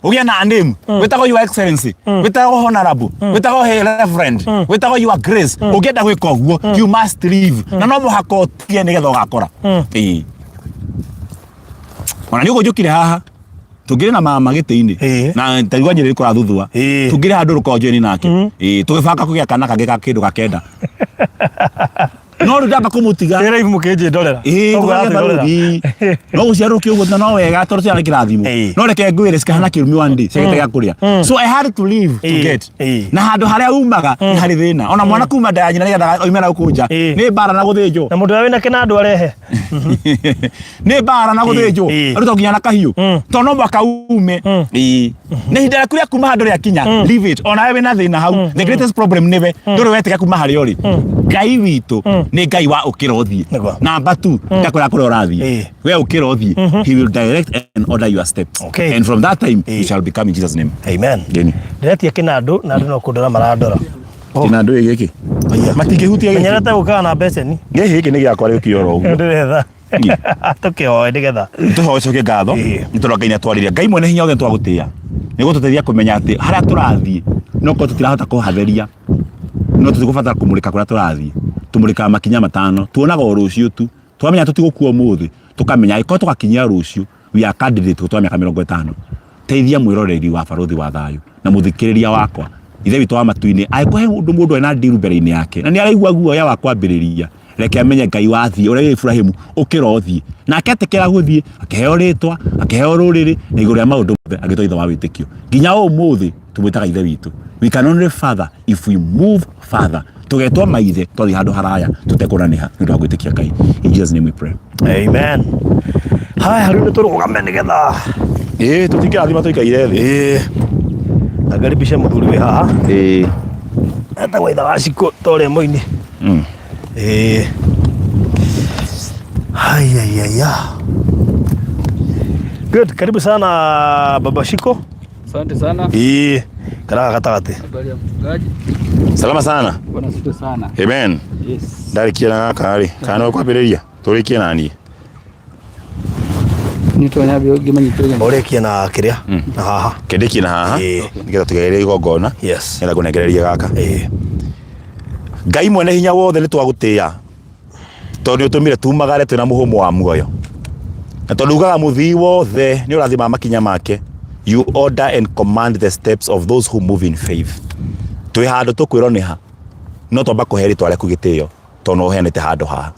ũgĩe na name wĩtagwo your excellency wĩtagwo honorable wĩtagwo hey reverend wĩtagwo your grace ũngĩenda gwĩka ũguo you must leave na no mũhaka ũtige nĩgetha ũgakora ĩĩ ona nĩ ũguo njũkire haha tũngĩrĩ na mama gĩtĩ-inĩ Ĩĩ. na taigua nyĩrĩ kũrathuthua Ĩĩ. tũngĩrĩ handũ rũkonjo-inĩ nake Ĩĩ, tũgĩbanga kũgĩa kana kangĩ ga kĩndũ gakenda no rĩu ndamba kũmũtiga Ĩra ibu mũkĩnjĩndorera. Ĩĩ, Ũguo tũkagĩa aratwĩrorera. barũthi. no gũciarwo kĩ ũguo no wega tondũ ciana nĩ kĩrathimo Ĩĩ. no reke ngwĩre cikahana kĩrumi one day ciagĩte gĩa kũrĩa so I had to leave to Ĩĩ. get Ĩĩ. na handũ harĩa umaga nĩ harĩ thĩna ona mwana kuma nda ya nyina nĩgetha oime na gũkũ nja Ĩĩ. nĩ mbara na gũthĩnjwo Na mũndũ ũrĩa wĩna kĩnandũ arehe. nĩ mbara na gũthĩnjwo Ĩĩ. arutwo nginya na kahiũ Mm. tondũ no mũhaka ume Ĩĩ. nĩ ihinda rĩaku rĩa kuma handũ rĩakinya leave it ona we wĩna thĩna hau the greatest problem nĩwe ndũrĩ wetĩka kuma harĩa ũrĩ ngai witũ nĩ ngai wa ũkĩra ũthiĩ Nĩguo. namba tu ndakwĩra kũrĩa ũrathiĩ Ĩĩ. we ũkĩra ũthiĩ he will direct and order your steps Okay. and from that time Ĩĩ. you shall become in Jesus name Amen. Ngeni. Ndĩretia kĩnandũ na andũ no kũndora marandora. Kĩnandũ gĩkĩ matingĩhutia gĩkĩ Menyerete gũkaga na beceni. gĩkĩ gĩkĩ nĩ gĩakwa rĩu kĩoro ũguo Ndĩretha. Tũkĩhoe nĩgetha. tũhoe coke ngatho Ĩĩ. nĩ tondũ Ngai nĩ atwarĩria Ngai mwene hinya wothe twagũtĩĩa nĩ gũtũteithia kũmenya atĩ harĩa tũrathiĩ no korwo tũtirahota kũhatheria no tũtigũbatara kũmũrĩka kũrĩa tũrathiĩ tũmũrĩkaga makinya matano tuonaga o rũciũ tu twamenya tũtigũkua ũmũthĩ tũkamenya angĩkorwo tũgakinyia rũciũ we are candidate gũtũra mĩaka 50 teithia mwĩroreri wa barũthi wa thayũ na mũthikĩrĩria wakwa ithe witũ wa matu-inĩ angĩkorwo he ũndũ mũndũ ena ndiru mbere-inĩ yake na nĩ araigua guoya wa kwambĩrĩria reke amenye ngai wathiĩ ũrĩa wĩ Ibrahimu ũkĩra ũthiĩ nake etĩkĩra gũthiĩ akĩheo rĩtwa akĩheo rũrĩrĩ na igũrũ rĩa maũndũ mothe agĩtwo ithe wa wĩtĩkio nginya ũmũthĩ tũmwĩtaga ithe witũ we can only father if we move further tũgetwo maithe twathiĩ handũ haraya tũtekũnanĩha nĩ ũndũ wa gwĩtĩkia ngai in Jesus name we pray Amen. Haya rĩu nĩ tũrũgame nĩgetha ĩĩ tũtingĩrathima tũikaire thĩ ĩĩ angaribishe mũthuri wĩ haha ĩĩ etagwo itha wa Cikũ ta ũrĩa mũini ĩĩ hayayaya good karibu sana baba Shiko Asante sana. ĩĩ karaga gatagatĩ Habari ya mchungaji. salama sana Bwana asifiwe sana. amen Yes. ndarĩkia na gaka rĩ kana no kwambĩrĩria tũrĩkie na niĩ Nitwa nyambia ngĩmenyitĩrĩria. ũrĩkie na kĩrĩa na haha kĩndĩkie na haha Ĩĩ. nĩgetha tũgererie igongona yes nĩgetha ngũnengererie gaka ĩĩ ngai mwene hinya wothe nĩ twagũtĩĩa tondũ nĩ ũtũmire tumagare twĩna mũhũmũ wa muoyo na tondũ ugaga mũthii wothe nĩ ũrathimaga makinya make you order and command the steps of those who move in faith twĩ handũ tũkwĩrwo nĩ ha no twamba kũhe rĩtwa rĩaku gĩtĩo tondũ nĩ ũheanĩte handũ haha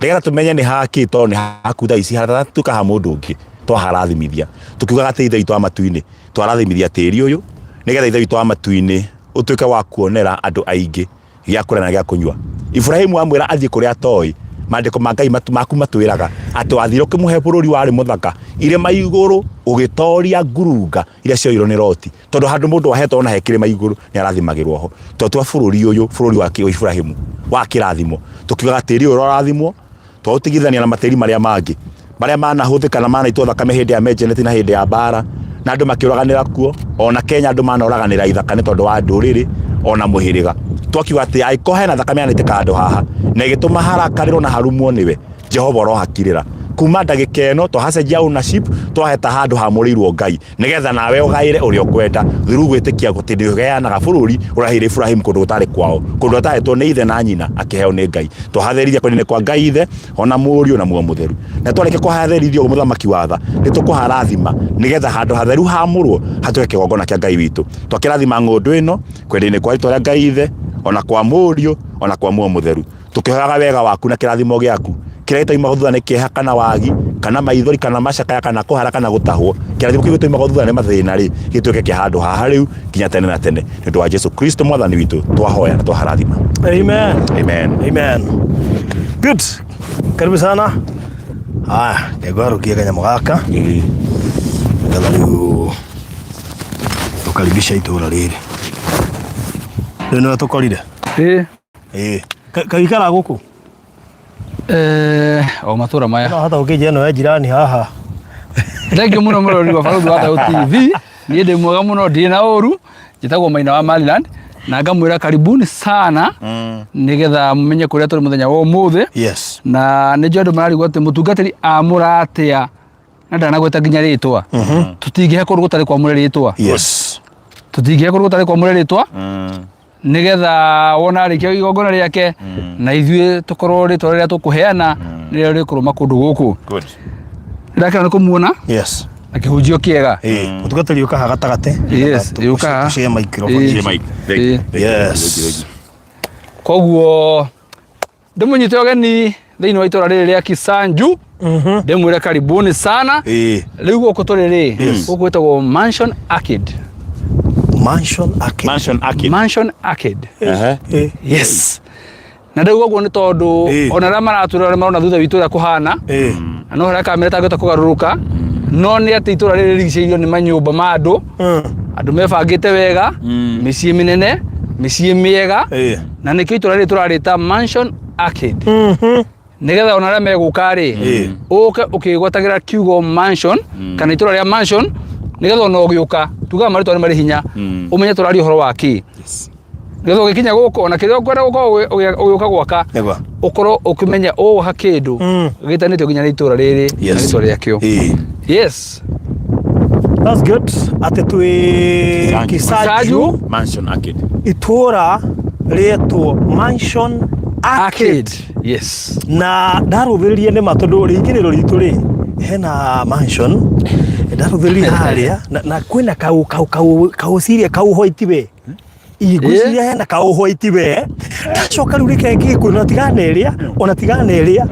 nĩgetha tũmenye nĩ haki tondũ nĩ haku thaa ici hataratuĩka ha mũndũ ũngĩ twaharathimithia tũkiugaga atĩ ithe witũ wa matu-inĩ twarathimithia tĩri ũyũ nĩgetha ithe witũ wa matu-inĩ ũtuĩke wa kuonera andũ aingĩ gĩa kũrĩa na gĩa kũnyua Ibrahimu amwĩra athiĩ kũrĩa atoĩ maandĩko ma Ngai maku matwĩraga atĩ wathire ũkĩmũhe bũrũri warĩ mũthaka irĩma igũrũ ũgĩtoria ngurunga iria cioirwo nĩ Loti tondũ handũ mũndũ ahetwo ona he kĩrĩma igũrũ nĩ arathimagĩrwo ho tondũ twa bũrũri ũyũ bũrũri wa Ibrahimu wa kĩrathimo tũkiugaga tĩri ũyũ ũrorathimwo twaũtigithania na matĩri marĩa mangĩ marĩa manahũthĩka na manaitwo thakame hĩndĩ ya menjeneti na hĩndĩ ya mbara na andũ makĩũraganĩra kuo ona Kenya andũ manoraganĩra ithaka nĩ tondũ wa ndũrĩrĩ ona mũhĩrĩga twakiuga atĩ angĩkorwo hena thakame yanaitĩka handũ haha na ĩgĩtũma harakarĩrwo na harumwo nĩwe Jehova ũrohakirĩra Kuma ndagĩka ĩno twahacenjia ownership, twaheta handũ hamũrĩirwo Ngai, nĩgetha nawe ũgaĩre ũrĩa ũkwenda through gwĩtĩkia atĩ nĩ ũheanaga bũrũri ũraheire Ibrahim kũndũ gũtarĩ kwao, kũndũ atahetwo nĩ ithe na nyina, akĩheo nĩ Ngai. Twahatherithia kwenda-inĩ kwa Ngai Ithe, ona Mũriũ na Muoyo Mũtheru. Na twarĩkia kũhatherithia ũguo Mũthamaki wa tha, nĩ tũkũharathima nĩgetha handũ hatheru hamũrwo hatuĩke kĩgongona kĩa Ngai witũ. Twakĩrathima ng'ũndũ ĩno kwenda-inĩ kwa rĩtwa rĩa Ngai Ithe, ona kwa Mũriũ, ona kwa Muoyo Mũtheru. Tũkĩhoyaga wega waku na kĩrathimo gĩaku kĩrĩa gĩtoimaga thutha nĩ kĩeha kana wagi kana maithori kana macakaya kana kũhara kana gũtahwo. Kĩrathimo kĩu gĩtoimaga thutha nĩ mathĩna rĩ, gĩtuĩke kĩa handũ haha rĩu nginya tene na tene. Nĩ ũndũ wa Jesu Kristo Mwathani witũ twahoya na twaharathima. Amen. Amen. Amen. Good. Karibu sana. Haya, ngwarũkia kanyamũ gaka. Nĩgetha rĩu tũkaribisha itũra rĩrĩ. Rĩu nĩwe tũkorire. Ĩĩ. Ĩĩ. Kaikara gũkũ? Eh, o matũra maya. No hata ũkĩnjia ĩno ya jirani haha. Thank you mũno mũrori wa Barũthi wa Thaũ TV. Niĩ ndĩ mwega mũno ndirĩ na ũru. Njĩtagwo Maina wa Maryland na ngamwĩra karibuni sana nĩgetha mũmenye kũrĩa tũrĩ mũthenya wa ũmũthĩ. Yes. Na nĩ njũĩ andũ mararigwo atĩ mũtungatĩri amũra atĩa na ndanagweta nginya rĩtwa. Tũtingĩhe kũndũ gũtarĩ kwamũre rĩtwa. Yes. Tũtingĩhe kũndũ gũtarĩ kwamũre rĩtwa. Nĩgetha wona arĩkia igongona rĩake na ithuĩ tũkorwo rĩtwa rĩrĩa tũkũheana nĩrĩo rĩkũrũma kũndũ gũkũ. Good. Ndakena nĩ kũmuona Yes. na kĩhunjio kĩega. Ĩĩ. Mũtungatĩri ũka haha gatagatĩ. Yes, ũka haha. Tũcie microphone. Ĩĩ. Mike. Thank you. Ĩĩ. Thank you. Yes. Thank you. Thank you. Koguo ndĩmũnyite ũgeni thĩinĩ wa itũra rĩrĩ rĩa Kisanju ndĩmwĩre karibuni sana. Ĩĩ. Rĩu gũkũ tũrĩ rĩ, gũkũ gwĩtagwo Mansion Arcade. Mansion Arcade. Mansion Arcade. Mansion Arcade. Ehe. Ĩĩ. Yes. Na ndauga ũguo nĩ tondũ Ĩĩ. ona arĩa maratũrora nĩ marona thutha witũ ũrĩa kũhana. Ĩĩ. Na no harĩa kamera ĩtangĩhota kũgarũrũka no nĩ atĩ itũra rĩrĩ rĩrigicĩirio nĩ manyũmba ma andũ andũ mebangĩte wega, mĩciĩ mĩnene, mĩciĩ mĩega. Ĩĩ. Na nĩkĩo itũra rĩrĩ tũrarĩta Mansion Arcade nĩgetha ona arĩa megũka rĩ, ũke ũkĩgwatagĩra kiugo mansion kana itũra rĩa mansion, nĩgetha ona ũgĩũka tugaga marĩtwa nĩ marĩ hinya, ũmenye tũraria ũhoro wa kĩ, nĩgetha ũgĩkinya gũkũ ona kĩrĩa ũkwenda gũkorwo ũgĩũka gwaka Nĩguo. ũkorwo ũkĩmenya ũgwaka kĩndũ gĩtanĩtio nginya nĩ itũra rĩrĩ na Yes. rĩtwa rĩakĩo. Ĩĩ. Yes. That's good. Atĩ twĩ Kisanju. Kisanju Mansion Arcade. itũra rĩetwo Mansion Arcade. Arcade. Yes. Na ndarũthĩrĩria nĩ ma tondũ rĩingĩrĩro ritũ rĩ hena mansion ndarũthĩrĩria harĩa na kwĩna kau kau kau kauciria kau white we ngwĩciria hena kau white we ndacoka rĩu reke ngĩkũ ona tigana ĩrĩa ona tigana ĩrĩa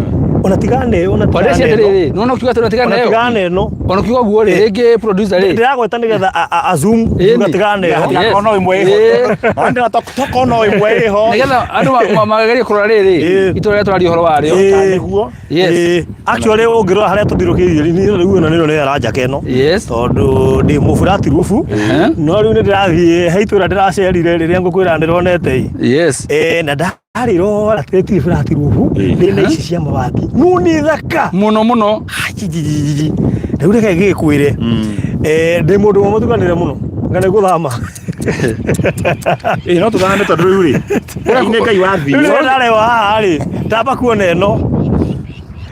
ona tigana ĩyo ona Wandeci tigana ĩno atĩrĩrĩ, nĩwona ũkiuga atĩ ũratigana ona ĩyo? tigana ĩno Ona ũkiuga ũguo rĩ, rĩngĩ producer rĩ. Ndĩragweta nĩgetha a zoom Ĩni. uga tigana ĩyo. Yes. Tokono ĩmwe ĩho. Ĩĩ. Ona tokono ĩmwe ĩho. Nĩgetha andũ magerie kũrora rĩrĩ, Ĩĩ. itũra rĩrĩa tũraria ũhoro warĩo. Ĩĩ. Nĩguo. Yes. Ĩĩ. Actually ũngĩrora harĩa tũthirũkĩirie niĩ rĩu ĩno nĩrĩo rĩera njaka ĩno. Yes. Tondũ ndĩ mũburati rubu. Ehe. No rĩu nĩ ndĩrathiĩ he itũra ndĩracerire rĩrĩa ngũkwĩra ndĩronete ĩ. Yes. Ĩĩ na ndarĩrora rĩtirĩ burati rubu rĩna ici cia mabati. No nĩ thaka. Mũno mũno. Ajijijiji. Rĩu reke ngĩkwĩre. Eh, ndĩ mũndũ ũmwe mũtukanĩre mũno. Nga nĩ gũthama. Ĩĩ no tũthame tondũ rĩu rĩ. Ngai nĩ Ngai wa Rĩu thĩ. rĩrĩa ndarewa haha rĩ, ndamba kuona ĩno.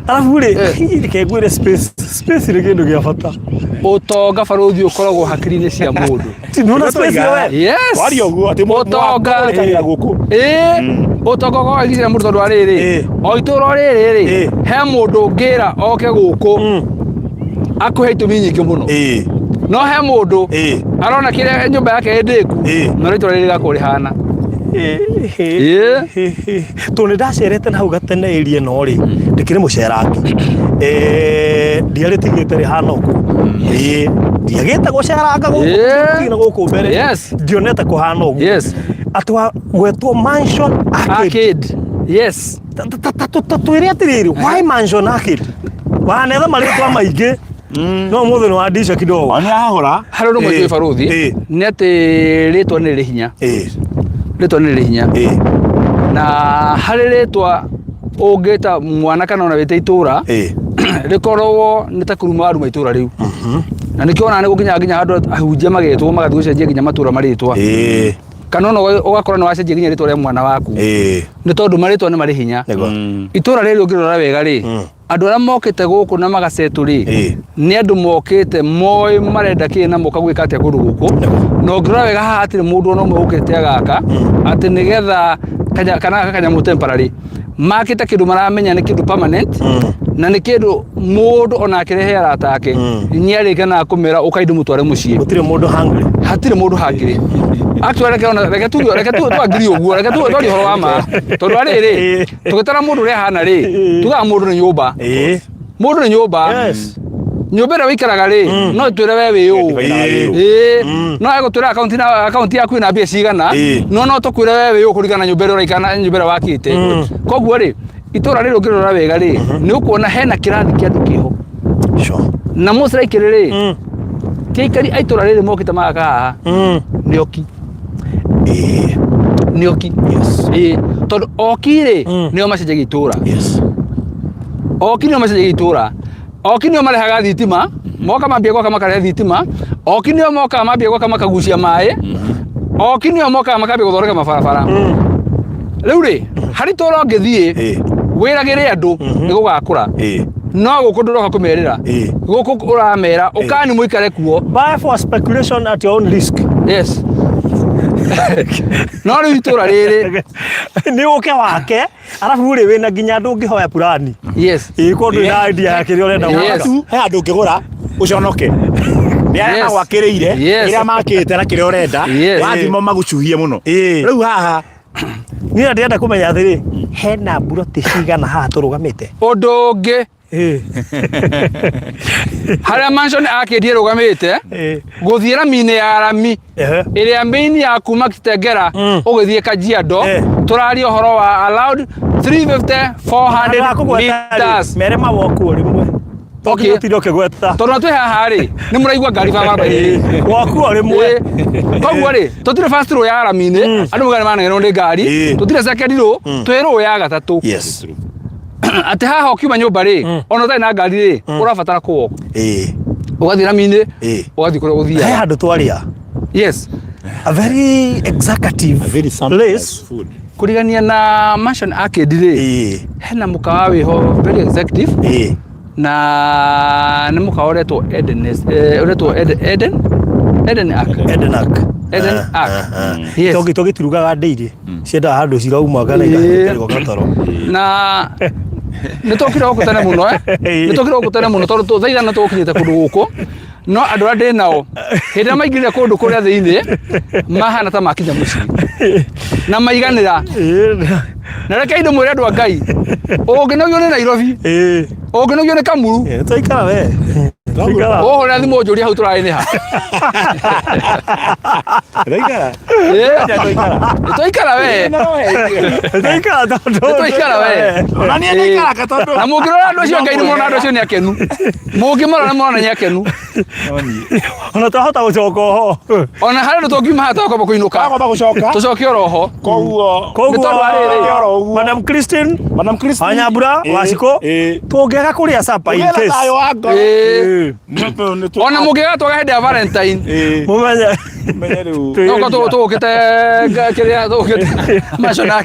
Arabu rĩ, reke ngwĩre space. Space nĩ kĩndũ gĩa bata. Ũtonga barũthi ũkoragwo hakiri-inĩ cia mũndũ. Nĩwona space ĩyo we? Yes. Waria ũguo atĩ Ũtonga. mũrekagĩra gũkũ. Ĩĩ. Ũtonga ũkoragwo hakiri-inĩ cia mũndũ tondũ wa rĩrĩ. Ĩĩ. O itũra rĩrĩ rĩ, Ĩĩ. he mũndũ ũngĩra oke gũkũ akũhe itũmi nyingĩ mũno. Ĩĩ. No he mũndũ Ĩĩ. arona kĩrĩa nyũmba yake ĩndĩku Ĩĩ. na rĩtwa rĩrĩ rĩgakorwo rĩhana. Ĩĩ. Tondũ nĩ ndacerete na hau gatene area ĩno rĩ, ndĩkĩrĩ mũcerangi. Eh, ndiarĩtigĩte rĩhana ũguo. Ĩĩ, ndiagĩte gũceranga gũkũ Ĩĩ. na gũkũ mbere. Yes. Ndionete kũhana ũguo. Yes. Atĩ wa gwetwo Mansion Arcade. Arcade. Yes. Ta twĩre atĩrĩrĩ, why Mansion Arcade? Wanetha marĩtwa maingĩ. No mũthĩ nĩ wandica kidogo. Ona ahora. Harĩ ũndũ ũmwe Ĩĩ. njũĩ barũthi Ĩĩ. nĩ atĩ rĩtwa nĩ rĩrĩ hinya. Ĩĩ. Rĩtwa nĩ rĩrĩ hinya. Ĩĩ. Na harĩ rĩtwa ũngĩta mwana kana ona wĩte itũra Ĩĩ. rĩkorwo nĩ ta kũruma waruma itũra rĩu. Na nĩkĩo ona nĩ gũkinyaga nginya handũ ahunjia magetwo magathiĩ gũcenjia nginya matũra marĩtwa. Ĩĩ. Kana ona ũgakora nĩ wacenjia nginya rĩtwa rĩa mwana waku. Ĩĩ. Nĩ tondũ marĩtwa nĩ marĩ hinya. Nĩguo. Itũra rĩrĩ ũngĩrora wega rĩ, Andũ arĩa mokĩte gũkũ na magasetũ rĩ, nĩ andũ mokĩte moĩ marenda kĩ na moka gwĩka atĩa kũndũ gũkũ. Na ũngĩrora wega haha hatirĩ mũndũ ona ũmwe ũkĩte agaka atĩ nĩgetha kana gaka kanyamũ temporary. Makĩte kĩndũ maramenya nĩ kĩndũ permanent na nĩ kĩndũ mũndũ ona akĩrehe arata ake nĩ arĩkenaga kũmera ũkai ndĩmũtware mũciĩ. Gũtirĩ mũndũ hungry. Hatirĩ mũndũ hangirĩ. Actually reke ona reke tuge reke tu twangiri ũguo reke tu twarie ũhoro wa ma tondũ arĩrĩ tũgĩtara mũndũ ũrĩa ahana rĩ tugaga mũndũ nĩ nyũmba. Mũndũ nĩ nyũmba. Nyũmba ĩrĩa ũikaraga rĩ no ĩtwĩre we wĩ ũũ. No ĩgũtwĩra akaunti na akaunti yaku ĩna mbia cigana no no tũkwĩre we wĩ ũũ kũringana na nyũmba ĩrĩa ũraikara na nyũmba ĩrĩa wakĩte. Koguo rĩ itũra rĩrĩ ũngĩrora wega rĩ nĩ ũkuona hena kĩrathi kĩa andũ kĩho. Na mũciraikĩrĩ rĩ ti aikari a itũra rĩrĩ mokĩte magaka haha nĩ oki. Nĩ oki. Tondũ oki rĩ nĩo macenjagia itũra. Oki nĩo macenjagia itũra. Oki nĩo marehaga thitima, moka mambia gwaka makarehe thitima. Oki nĩo mokaga mambia gwaka makagucia maĩ. Oki nĩo mokaga makambia gũthondeka mabarabara. Rĩu rĩ, harĩ itũra ũngĩthiĩ wĩragĩre andũ nĩ gũgakũra. No gũkũ ndũroka kũmerĩra. Gũkũ ũramera ũkani mũikare kuo. Buy for speculation at your own risk. Yes. No rĩu itũra rĩrĩ. Nĩ ũke wake. Arabu rĩ wĩna nginya andũ ũngĩhoya purani. Yes. Ĩĩ korwo ndũrĩ na idea ya kĩrĩa ũrenda Yes. gwaka. He handũ ũngĩgũra ũconoke. Nĩ arĩa Yes. magwakĩrĩire, Yes. kĩrĩa makĩte na kĩrĩa ũrenda, Yes. wathima magucuhie mũno. Ĩĩ. Rĩu haha Niĩ ndĩrenda kũmenya atĩrĩ, hena mburoti cigana haha tũrũgamĩte? Ũndũ ũngĩ Ĩĩ. harĩa mansion arcade ĩrũgamĩte Ĩĩ. gũthiĩ rami-inĩ ya rami Ehe. ĩrĩa main ya kuma Kitengela ũgĩthiĩ Kajiado tũraria ũhoro wa allowed 350 400 meters Mere mawokuo rĩmwe. Okay. Tondũ ũkĩgweta. Tondũ twĩ haha rĩ nĩ mũraigua ngari barabara-inĩ. Wokuo rĩmwe. Koguo rĩ tũtirĩ first row ya rami-inĩ andũ maugaga nĩ manegenwo nĩ ngari tũtirĩ second row twĩ row ya gatatũ. Yes. Atĩ haha ũkiuma nyũmba rĩ ona ũtarĩ na ngari rĩ ũrabatara kũ walk. Ũgathiĩ rami-inĩ ũgathiĩ kũrĩa He ũthiaga. handũ twaria. Yes. A very executive A very place. food. Kũrigania na Mansion Arcade rĩ hena mũkawa wĩho very executive na nĩ mũkawa ũretwo Eden ũretwo Eden Eden Eden Ark. Eden Ark. Eden Ark. Yes. Tondũ tũgĩtirugaga ndĩirĩ ciendaga handũ cirauma kana ikahĩtũkĩrwo gatoro. Na nĩ twokire gũkũ tene mũno nĩ twokire gũkũ tene mũno tondũ thaa ithano tũgũkinyĩte kũndũ gũkũ no andũ arĩa ndĩ nao hĩndĩ ĩrĩa maingĩrire kũndũ kũrĩa thĩinĩ mahana ta makinya mũciĩ na maiganĩra na reke ndĩmwĩre andũ a Ngai ũngĩnogio nĩ Nairobi ũngĩnogio nĩ Kamuru Twaikara we. Twaikara. ũhũrĩra thimũ ũnjũrie hau tũrarĩ nĩ ha. Twaikara. Twaikara we. Twaikara tondũ. Twaikara we. Ona niĩ ndaikaraga tondũ. Na mũngĩrora andũ acio Ngai nĩ mona andũ acio nĩ akenu. Mũngĩmarora nĩ mona nĩ akenu. Ona twahota gũcoka oho. Ona harĩ ũndũ tũngiuma haha twakwamba kũinũka. Twakwamba gũcoka. Tũcoke oro ho. Koguo. Koguo Nĩ tondũ wa rĩrĩ. Oro ũguo. Madam Christine. Madam Christine. Wanyambura, Wacikũ. Tũngĩaga kũrĩa supper in Ũgĩe na case. thayũ wa ngoro. Ona mũngĩaga twaga hĩndĩ ya Valentine. Mũmenye. Mũmenye rĩu. No ko tũgũkĩte kĩrĩa tũgũkĩte macio na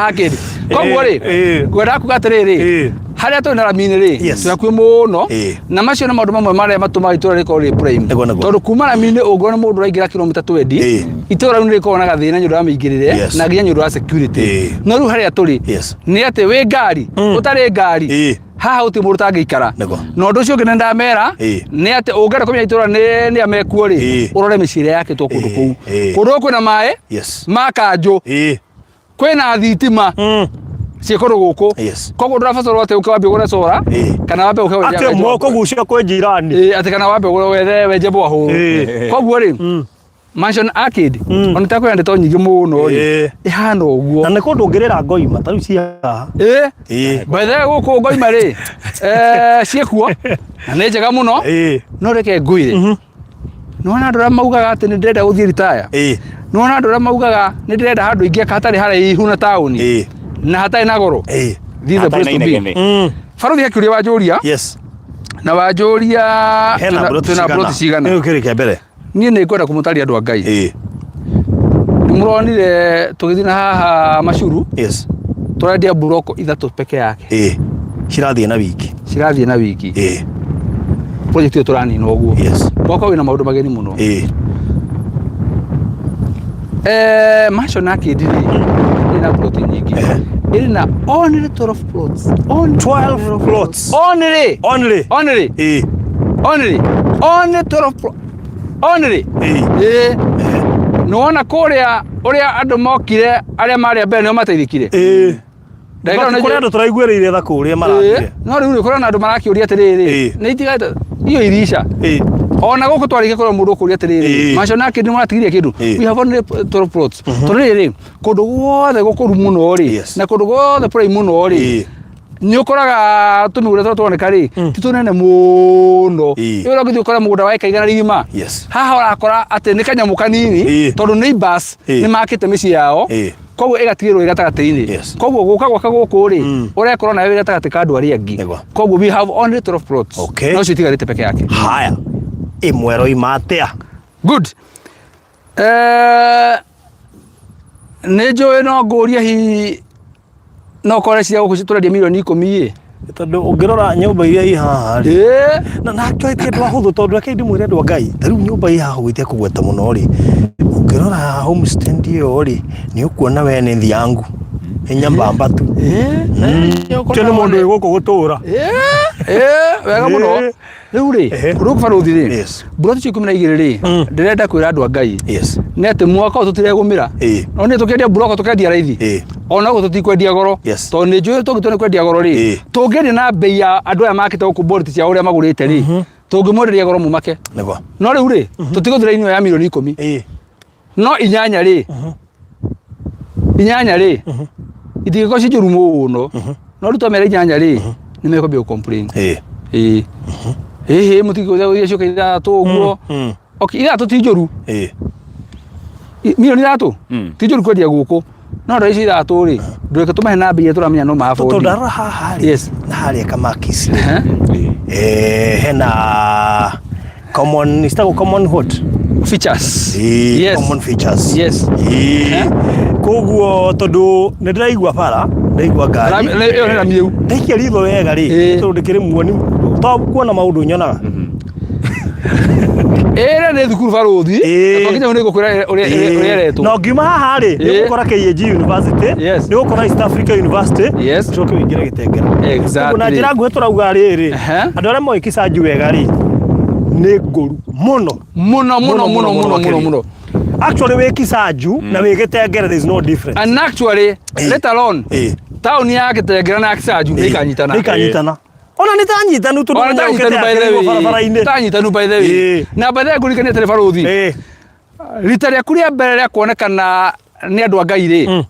arcade. Koguo rĩ, ngwendaga kuga atĩrĩrĩ, harĩa tũrĩ na rami-inĩ rĩ, twĩ hakuhĩ mũno na macio nĩ maũndũ mamwe marĩa matũmaga itũra rĩkorwo rĩ prime. Tondũ kuma rami-inĩ ũngĩona mũndũ ũraingĩra kilomita 20, itũra rĩu nĩ rĩkoragwo na gathĩna nĩ ũndũ wa mĩingĩrĩre na nginya nĩ ũndũ wa security. No rĩu harĩa tũrĩ nĩ atĩ wĩ ngari, ũtarĩ ngari, haha gũtirĩ mũndũ ũtangĩikara. Na ũndũ ũcio ũngĩ nĩ ndamera nĩ atĩ ũngĩenda kũmenya itũra nĩ a mekuo rĩ, ũrore mĩciĩ ĩrĩa yakĩtwo kũndũ kũu. Kũndũ kũu kwĩna maĩ ma kanjũ. Kwĩna thitima ciĩ kũndũ gũkũ. Koguo ndũrabatarwo atĩ ũke wambe ũgũre solar kana wambe ũke wenje Atĩ mũkũgucio kwĩ njirani. Atĩ kana wambe ũgũre wethe wenje borehole. Koguo rĩ Mansion Arcade ona itakwĩra ndeto nyingĩ mũno rĩ ĩhana ũguo. Na nĩ kũndũ ũngĩrĩra ngoima ta rĩu ciĩ haha. By the way gũkũ ngoima rĩ ciĩkuo na nĩ njega mũno no reke ngwĩre Nĩwona andũ arĩa maugaga atĩ nĩ ndĩrenda gũthiĩ retire? Nĩwona andũ arĩa maugaga nĩ ndĩrenda handũ ingĩaka hatarĩ haraihu na taũni na hatarĩ na goro? This is the place to be. Barũthi he kĩũria wanjũria. Yes. Na wanjũria Hena mburoti twĩna mburoti cigana. Nĩkĩo kĩrĩ kĩa mbere. Niĩ nĩ ngwenda kũmũtaria andũ a Ngai. Nĩ mũronire tũgĩthiĩ na haha Macuru. Yes. Tũrendia mburoko ithatũ peke yake. Cirathiĩ na wiki. Cirathiĩ na wiki. Project ĩyo tũranina ũguo. Mwaka wĩna maũndũ mageni mũno. Mansion Arcade rĩ, ĩrĩ na plot nyingĩ. Ĩrĩ na only 12 plots. Only 12 plots. Only. Only. Only. Only. Only 12 plots. Only. Nĩwona kũrĩa ũrĩa andũ mokire arĩa marĩ a mbere nĩo mateithĩkire. Ndagĩka ĩno Kũrĩ andũ tũraiguĩrĩire tha kũrĩa marathire. No rĩu rĩ kũrĩ na andũ marakĩũria atĩrĩrĩ, nĩ itigaĩte iyo irica. Ona gũkũ twarĩkia kũrĩ mũndũ ũkũria atĩrĩrĩ, macio nake nĩ maratigirie kĩndũ. We have only 12 plots. Tondũ rĩrĩ, kũndũ guothe gũkũru mũno rĩ, na kũndũ guothe prime mũno rĩ, nĩ ũkoraga tũmĩgũnda tũrĩa tuoneka rĩ, ti tũnene mũno. Rĩu ũrĩa ũngĩthiĩ ũkore mũgũnda wa ĩka 100 igima, haha ũrakora atĩ nĩ kanyamũ kanini, tondũ neighbors nĩ makĩte mĩciĩ yao, koguo ĩgatigĩrwo ĩ gatagatĩ-inĩ. Koguo gũka gwaka gũkũ rĩ, ũrekorwo nawe wĩ gatagatĩ ka andũ arĩa angĩ. Koguo we have only 12 plots. No icio itigarĩte peke yake. Haya, ĩmwe ĩroima atĩa? Good. Nĩ njũĩ no ngũrie hihi no kore cia gũkũ tũrendia mirioni 10 ĩ. Tondũ ũngĩrora nyũmba iria i haha rĩ, na actually ti andũ ahũthũ, tondũ reke ndĩmwĩre andũ a Ngai, ta rĩu nyũmba i haha ũguo itekũgweta mũno rĩ, ũngĩrora homestand ĩyo rĩ, nĩ ũkuona we nĩ thiangu, nĩ nyambamba tu. Ũcio nĩ mũndũ wĩ gũkũ gũtũra. Wega mũno. Rĩu rĩ, ũndũ barũthi rĩ, mburoti icio 12 rĩ, ndĩrenda kwĩra andũ a Ngai nĩ atĩ mwaka ũyũ tũtiregũmĩra. No nĩ tũkĩendia mburoko tũkendia raithi. Ona ũguo tũtikwendia goro. Tondũ nĩ njũĩ tũngĩtua nĩ kwendia goro rĩ, tũngĩendia na mbei ya andũ aya makĩte gũkũ mburoti ciao ũrĩa magũrĩte rĩ, tũngĩmwenderia goro mũmake. No rĩu rĩ, tũtigũthira inio ya mirioni 10. No 8 rĩ, 8 rĩ, itingĩkorwo ci njũru mũno. No rĩu twamera 8 rĩ, nĩ mekwambia gũ complain. Ĩĩ. Ĩhĩ mũtingĩgũtha ciũka 6 ũguo. Okay, 6 ti njũru. Mirioni 6 ti njũru kwendia gũkũ. No andũ icio 6 rĩ, ndũreke tũmahe na mbei ĩrĩa tũramenya no ma afford. Tondũ ndarora haha rĩ, na harĩa Kamakis rĩ, hena common, citagwo common what? Features. Common features. Koguo tondũ nĩ ndĩraigua bara, ndĩraigua ngari. Ĩyo nĩ rami ĩu. Ndaikia ritho wega rĩ, tondũ ndĩkĩrĩ muoni, to kuona maũndũ nyonaga. Ĩrĩa nĩ thukuru barũthi, na twakinya hau nĩ ngũkwĩra ũrĩa ĩretwo. Na ũngiuma haha rĩ, nĩ ũgũkora KAG University, nĩ ũgũkora East Africa University, ũcoke ũingĩre Gĩtengera. Koguo na njĩra nguhĩ tũrauga rĩrĩ, andũ arĩa moĩ Kisanju wega rĩ, nĩ ngũru mũno. Mũno mũno mũno mũno mũno mũno. Actually wĩ Kisanju na wĩ Gĩtengera there is no difference. And actually, let alone, taũni ya Gĩtengera na ya Kisanju nĩ ikanyitana. Nĩ ikanyitana. Ona nĩ tanyitanu tondũ Ona mũthenya tanyitanu ũkĩte by the akĩrĩhwo way. barabara-inĩ. Tanyitanu by the way. Na by the way ngũririkanie atĩrĩ barũthi. Rita rĩaku rĩa mbere rĩa kuonekana nĩ andũ a Ngai rĩ,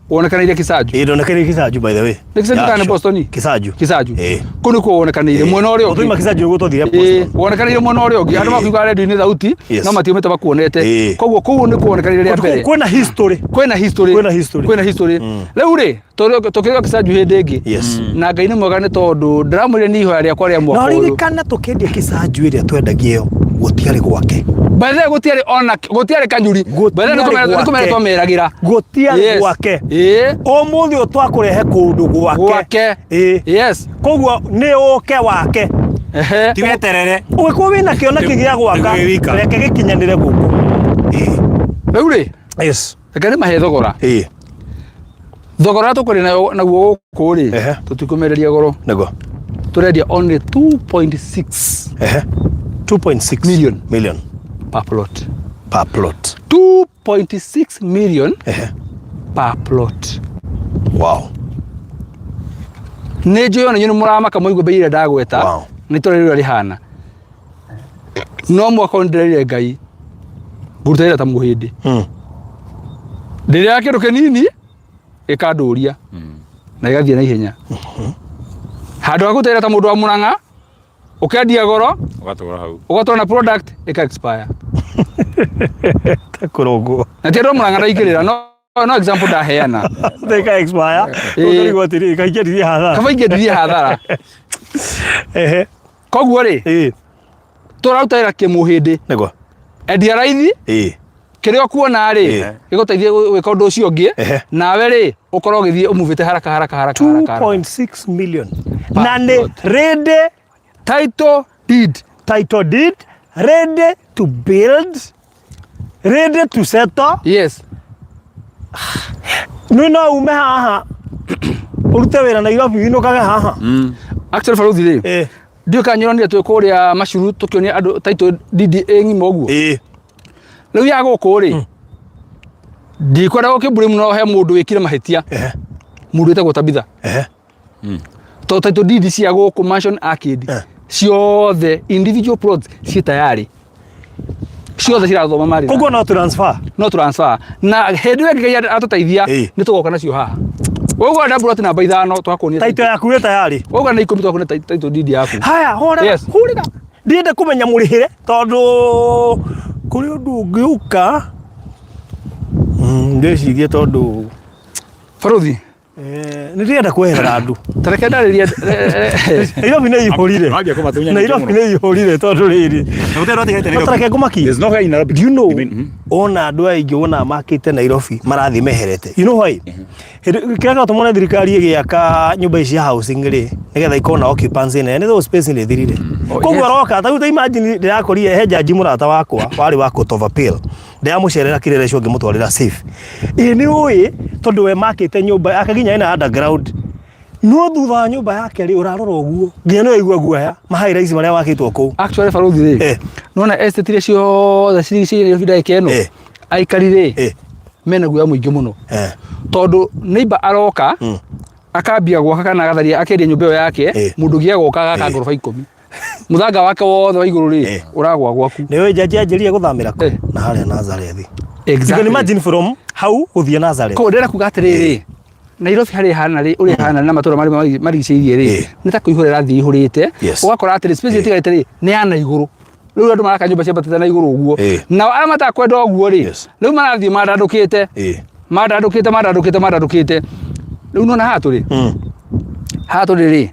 wonekanĩire Kisanju. Ndonekanĩire Kisanju by the way. Nĩ Kisanju kana nĩ Boston? Kisanju. Kisanju. Kũu nĩkuo wonekanĩire mwena ũrĩa ũngĩ. Tũima Kisanju nĩguo twathire Boston. Wonekanĩire mwena ũrĩa ũngĩ. Andũ makiuga redio-inĩ thauti no matiumĩte makuonete. Koguo kũu nĩkuo wonekanĩire rĩa mbere. Kwĩna history. Kwĩna history. Kwĩna history. Kwĩna history. Rĩu rĩ, tũkĩrĩ Kisanju hĩndĩ ĩngĩ. Na Ngai nĩ mwega nĩ tondũ ndĩramwĩrire nĩ ihoya rĩakwa rĩa mwaka Na ũyũ. ririkana tũkĩendia Kisanju ĩrĩa twendagia ĩyo gũtiarĩ gwake. By the way gũtiarĩ ona gũtiarĩ kanyuri. By the way nĩ kũmera twameragĩra. Gũtiarĩ gwake. Ũmũthĩ ũyũ twakũrehe kũndũ gwake. Gwake. Koguo nĩ ũke wake. Ti weterere. Ũngĩkorwo wĩna kĩoneki gĩa gwaka, reke gĩkinyanĩre gũkũ. Rĩu rĩ, reke ndĩmahe thogora. Thogora ũrĩa tũkwendia naguo gũkũ rĩ, tũtikũmenderia goro. Nĩguo. Tũrendia only 2.6 2.6 million. Million. Per plot. Per plot. 2.6 million per plot. Wow. Nĩ njũĩ ona inyuĩ nĩ mũramaka mũigue mbei ĩrĩa ndagweta. Nĩ tũrĩa rĩu rĩhana. No mwaka ũyũ nĩndĩrerire Ngai ngũruta wĩra ta mũhĩndĩ. Ndĩrĩaga kĩndũ kĩnini gĩkandũria na gĩgathiĩ na ihenya. Handũ ha kũruta wĩra ta mũndũ wa Mũrang'a ũkendia goro ũgatũra hau ũgatũra na product ĩka expire. Kũrũngwo. Na ti andũ a Mũrang'a ndaingĩrĩra no no example ndaheana. Ĩka expire. Ũkarigwo atĩrĩrĩ kaingĩririe hathara. Kaba ingĩendirie hathara. Koguo rĩ, tũraruta wĩra kĩmũhĩndĩ. Nĩguo. Endia raithi. Kĩrĩa ũkuona rĩ, gĩgũteithie gwĩka ũndũ ũcio ũngĩ. Nawe rĩ, ũkorwo ũgĩthiĩ ũmuvĩte haraka haraka haraka haraka haraka. 2.6 million na nĩ ready. Title deed. Title deed, ready to build, ready to settle. Nĩ no ume haha ũrute wĩra Nairobi winũkage haha. Actually baruthi rĩ, ndiũĩ kana nĩũronire twĩ kũrĩa macuru tũkĩonia andũ title deed ĩ ng'ima ũguo. Rĩu ya gũkũ rĩ, ndikwenda gũkĩmbũrĩ mũno, he mũndũ wĩkire mahĩtia, mũndũ wĩtagwo Tabitha. Tondũ title deed cia gũkũ Mansion Arcade ciothe individual plots ciĩ tayari, ciothe cirathoma marĩ. Koguo no transfer. No transfer, na hĩndĩ ĩyo ĩngĩ Ngai atũteithia nĩ tũgoka nacio haha. Ũguo nda plot namba 5 twakuonia. Title yaku ĩ tayari. Ũguo na 10 twakuonia title deed yaku. Haya, hũrĩra. Hũrĩra, ndienda kũmenya mũrĩhĩre tondũ kũrĩ ũndũ ũngĩũka. Ndĩcirie tondũ Baruthi. Nĩ ndĩrenda kweherera andũ. Tareke ndarĩrie. Nairobi nĩ ihũrire. Wambia kũmatunya. Nairobi nĩ ihũrire tondũ rĩrĩ. Tareke ngũmakie. There's no way in Nairobi. Do you know, Mhm. ona andũ aingĩ wona makĩte Nairobi marathiĩ meherete. You know why? Hĩndĩ kĩrĩa kĩratũma thirikari ĩgĩaka nyũmba ici cia housing rĩ, nĩgetha ikorwo na occupancy nene, nĩ tondũ space nĩ ĩthirire. Oh, Koguo yes. aroka, ta rĩu ta imagine ndĩrakorire he jaji mũrata wakwa warĩ wa Court of Appeal. Ndĩramũcerera Kĩrĩrĩcwo ngĩmũtwarĩra safe. Ĩ nĩ ũĩ tondũ we makĩte nyũmba yake nginya ĩna underground. No thutha wa nyũmba yake rĩ, ũrarora ũguo nginya nĩ ũraigua guoya ma high rise marĩa wakĩtwo kũu. Actually baruthi rĩ, nona estate iria ciothe cirigicĩirie Nairobi ndagĩka ĩno, aikari rĩ, mena guoya mũingĩ mũno, tondũ neighbor aroka akambia gwaka kana agatharia akendia nyũmba ĩyo yake, mũndũ ũngĩ agoka agaka ngoroba 10, mũthanga wake wothe wa igũrũ rĩ, ũragwa gwaku. Nĩ ũĩ jaji anjĩrire gũthamĩra kũ? Na harĩa Nazareth. You can imagine from hau gũthiĩ Nazareth. Koguo ndĩrenda kuga atĩrĩrĩ, Nairobi harĩa ĩhana rĩ, ũrĩa ĩhana na matũra marĩa marigicĩirie rĩ, nĩ ta kũihũra ĩrathiĩ ihũrĩte. Ũgakora atĩrĩ space ĩtigarĩte rĩ, nĩ ya na igũrũ. Rĩu andũ maraka nyũmba ciambatĩte na igũrũ ũguo. Nao arĩa matakwenda ũguo rĩ, rĩu marathiĩ mandandũkĩte, mandandũkĩte, mandandũkĩte, mandandũkĩte. Rĩu nona haha tũrĩ, haha tũrĩ rĩ,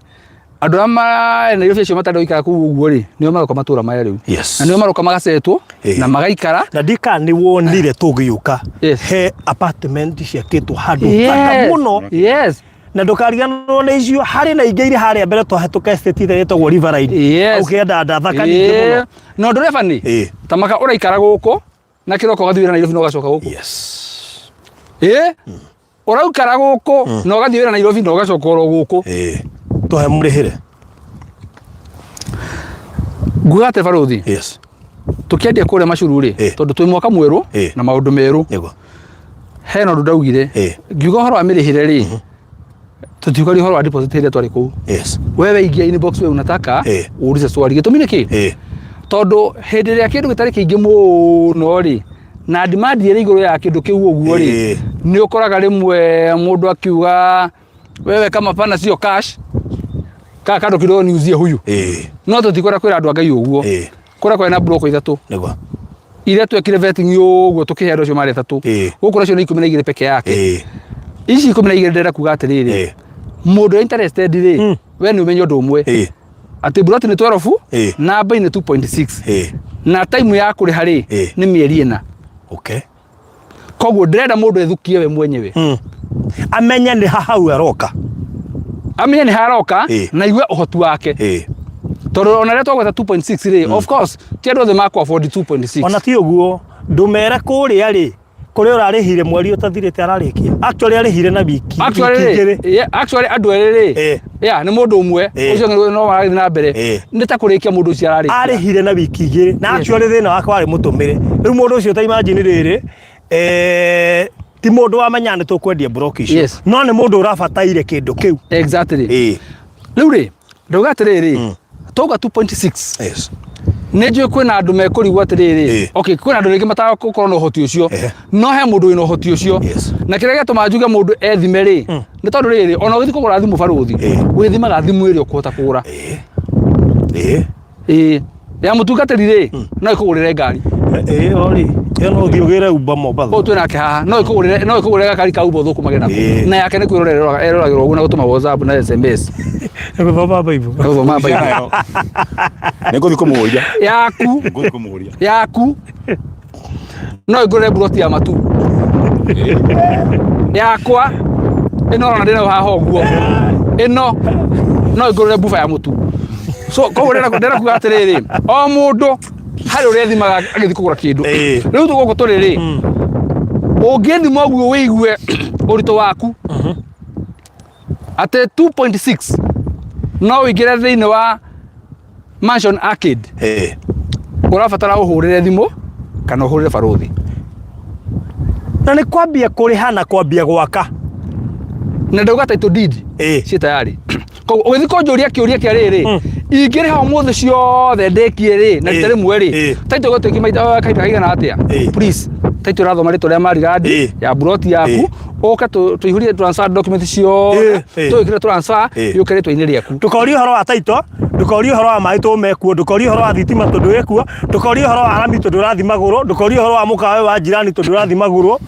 andũ arĩa marĩ Nairobi acio matarenda gũikara kũu ũguo rĩ, nĩo maroka matũra maya rĩu. Na nĩo maroka magacetwo na magaikara. Na ndika nĩ wonire tũgĩũka he apartment ciakĩtwo handũ thaka mũno. Na ndũkariganĩrwo nĩ icio, harĩ na ingĩ irĩ harĩa mbere twahĩtũka estate ĩrĩa ĩtagwo Riverine. Hau kĩanda thaka nyingĩ mũno. Na ũndũ ũrĩa bani, ta maka ũraikara gũkũ na kĩroko ũgathiĩ wĩra Nairobi na ũgacoka gũkũ. Ũraikara gũkũ na ũgathiĩ wĩra Nairobi na ũgacoka oro gũkũ. Tũhe mũrĩhĩre. Nguga atĩ baruthi, tũkĩendia kũrĩa macuru rĩ, tondũ twĩ mwaka mwerũ na maũndũ merũ, hena ũndũ ndaugire. Ngiuga ũhoro wa mĩrĩhĩre rĩ, tũtiugaria ũhoro wa deposit hĩndĩ ĩrĩa twarĩ kũu. Wewe ingia inbox, we unataka uulize swali, gĩtũmi nĩ kĩ? Tondũ hĩndĩ ĩrĩa kĩndũ gĩtarĩ kĩingĩ mũno rĩ, na demand ĩrĩ igũrũ ya kĩndũ kĩu ũguo rĩ, nĩ ũkoraga rĩmwe mũndũ akiuga, wewe kama pana sio cash ka kando kidogo niuzie huyu. No tũtikwenda kwĩra andũ a Ngai ũguo. Kũrĩa kwarĩ na block 3 iria twekire vetting ũguo, tũkĩhe andũ acio marĩ 3. Gũkũ nacio nĩ 12 peke yake. Ici 12 ndĩrenda kuga atĩrĩrĩ, mũndũ ũrĩa interested rĩ, we nĩ ũmenye ũndũ ũmwe, atĩ buroti nĩ 12, namba nĩ 2.6, na time ya kũrĩha rĩ, nĩ mĩeri 4. Koguo ndĩrenda mũndũ ethukie we mwenyewe. Amenye nĩ ha hau aroka. Amenye nĩ haroka na igue ũhoti wake. Tondũ ona rĩrĩa twagweta 2.6 rĩ, of course ti andũ othe makũ afford 2.6. Ona ti ũguo, ndũmere kũrĩa rĩ, kũrĩa ũrarĩhire mweri ũtathirĩte ararĩkia. Actually arĩhire na wiki Actually 2. Yeah, actually andũ erĩ rĩ, yeah, nĩ mũndũ ũmwe ũcio ũngĩ no marathiĩ na mbere, nĩ ta kũrĩkia mũndũ ũcio ararĩkia. Arĩhire na wiki 2 na actually thĩna wake warĩ mũtũmĩre. Rĩu mũndũ ũcio ta imagine rĩrĩ, ti mũndũ wamenya nĩ tũkwendia block icio, no nĩ mũndũ ũrabataire kĩndũ kĩu. Rĩu rĩ, ndauga atĩrĩrĩ, twauga 2.6, nĩ njũĩ kwĩna andũ mekũrigwo atĩrĩrĩ, okay, kwĩna andũ rĩngĩ matagũkorwo na ũhoti ũcio, no he mũndũ wĩna ũhoti ũcio. Na kĩrĩa gĩatũma njuge mũndũ ethime rĩ, nĩ tondũ rĩrĩ, ona ũgĩthiĩ kũgũra thimũ barũthi, wĩthimaga thimũ ĩrĩa ũkũhota kũgũra. Ĩĩ ya mũtungatĩri rĩ, no ĩkũgũrĩre ngari. Ĩĩ, ori ĩyo no ũthiĩ ũgĩre Uber Mombatha. Ũyũ twĩ nake haha no ĩkũgũrĩre, no ĩkũgũrĩre gakari ka Uber ũthũkũmage nako. Na yake nĩ kwĩrorera eroragĩrwo ũguo na gũtũma WhatsApp na SMS. Gũthoma Bible. Gũthoma Bible. Nĩ ngũthiĩ kũmũũria. Yaku. Ngũthiĩ kũmũũria. Yaku. No ĩngũrĩre mburoti ya matu yakwa ĩno ũrona ndĩnayo haha ũguo, ĩno no ĩngũrĩre buba ya mũtu. So koguo ndĩrenda kuga atĩrĩrĩ, o mũndũ harĩ ũrĩa ethimaga agĩthiĩ kũgũra kĩndũ. Rĩu gũkũ tũrĩ rĩ, ũngĩthima ũguo wĩigue ũritũ waku atĩ 2.6 no ũingĩre thĩinĩ wa Mansion Arcade, ũrabatara ũhũrĩre thimũ kana ũhũrĩre barũthi. Na nĩ kwambia kũrĩha na kwambia gwaka. Na ndauga title deed ciĩ tayari. Koguo ũgĩthiĩ kũnjũria kĩũria kĩa rĩrĩ, ingĩrĩha ũmũthĩ ciothe ndĩkie rĩ na rita rĩmwe rĩ, title ĩgũtuĩka maita kahinda kaigana atĩa? Please, title ĩrathoma rĩtwa rĩa marirandi ya mburoti yaku, ũke tũihũrie transfer document ciothe, tũgĩkĩre transfer yũke rĩtwa-inĩ rĩaku. Ndũkorie ũhoro wa title, ndũkorie ũhoro wa maĩ tondũ mekuo, ndũkorie ũhoro wa thitima tondũ wĩkuo, ndũkorie ũhoro wa rami tondũ ũrathiĩ magũrũ, ndũkorie ũhoro wa mũkawa wa jirani tondũ ũrathiĩ magũrũ.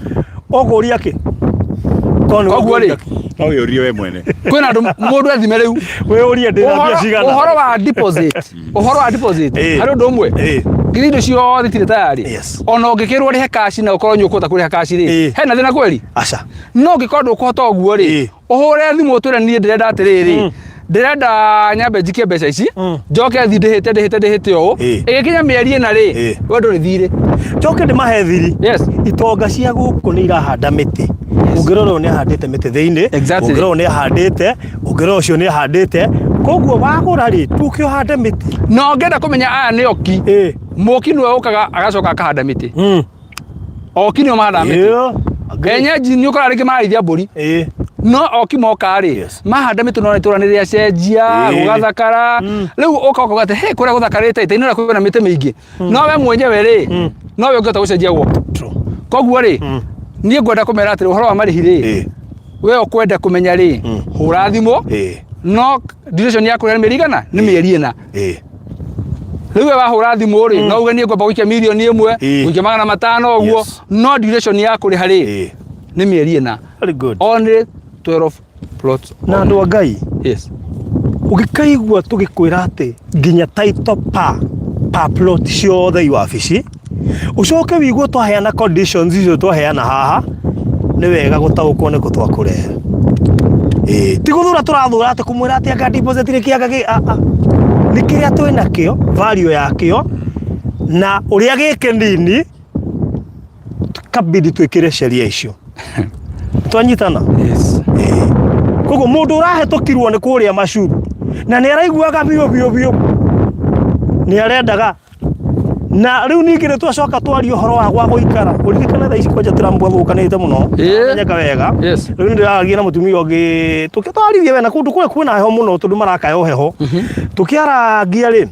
Ũkũria kĩ? Korwo nĩ Koguo rĩ, ũkũria kĩ? No wĩyũrie we mwene. Kwĩna andũ mũndũ ethime rĩu. Wĩyũrie ndĩ na mbia cigana. Ũhoro wa deposit, ũhoro wa deposit, harĩ ũndũ ũmwe, githĩ indo ciothe itirĩ tayari? Yes. Ona ũngĩkĩrwo ũrĩhe cash na ũkorwo nĩ ũkũhota kũrĩha cash rĩ, hena thĩna kweli? Aca. No ũngĩkorwo ndũkũhota ũguo rĩ, ũhũre thimũ ũtwĩre niĩ ndĩrenda atĩrĩrĩ, ndĩrenda nyambe njikie mbeca ici, njoke thiĩ ndĩhĩte ndĩhĩte ndĩhĩte ũũ, ĩgĩkinya mĩeri ĩna rĩ, we ndũrĩ thirĩ. Njoke ndĩmahe thiri. Yes. Itonga cia gũkũ nĩ irahanda mĩtĩ. Ũngĩrora ũyũ nĩ ahandĩte mĩtĩ thĩinĩ. Ũngĩrora ũyũ nĩ ahandĩte, ũngĩrora ũcio nĩ ahandĩte. Koguo wagũra rĩ, tũke ũhande mĩtĩ. Na ũngĩenda kũmenya aya nĩ oki, mũki nĩwe ũkaga agacoka akahanda mĩtĩ. Oki nĩo mahandaga mĩtĩ. Enyeji nĩ ũkoraga rĩngĩ mararĩithia mbũri. No oki moka rĩ, mahanda mĩtĩ no itũra nĩ rĩacenjia, gũgathakara. Rĩu ũka ũkauga atĩ he kũrĩa gũthakarĩte ĩ, ta kwĩna mĩtĩ mĩingĩ. No we mwenyewe rĩ, no we ũngĩhota gũcenjia gwaku. Koguo rĩ, niĩ ngwenda kũmera atĩrĩ ũhoro wa marĩhi rĩ, we ũkwenda kũmenya rĩ, hũra thimũ, no duration ya kũrĩha nĩ mĩeri igana? Nĩ mĩeri ĩna. Rĩu we wahũra thimũ rĩ, no uge niĩ ngwamba gũikia mirioni 1, gũikia 500 ũguo, no duration ya kũrĩha rĩ, nĩ mĩeri ĩna. Very good. Only 12 plots. Na andũ a Ngai, Yes. ũgĩkaigua tũgĩkwĩra atĩ nginya title pa plot ciothe i wabici, ũcoke wĩigue twaheana conditions icio twaheana haha, nĩ wega gũtaũkwo nĩkũ twakũrehe. Ĩĩ, ti gũthura tũrathura atĩ kũmwĩra atĩ anga deposit nĩ kĩ anga kĩ, a a. Nĩ kĩrĩa twĩ nakĩo, value yakĩo, na ũrĩa gĩ kĩnini, kabidi twĩkĩre sheria icio. Twanyitana? Yes. Koguo mũndũ ũrahĩtũkirwo nĩ kũrĩa macuru na nĩ araiguaga biũ biũ biũ nĩ arendaga na rĩu ningĩ nĩ twacoka twaria ũhoro wa gwa gũikara. Ũririkane thaa ici kwanja Trump athũkanĩte mũno. Amenyeka wega. Yes. Rĩu nĩ ndĩraragia na mũtumia ũngĩ tũkĩtwarithia we na kũndũ kũrĩa kwĩna heho mũno tondũ marakaya heho. Tũkĩarangia rĩ,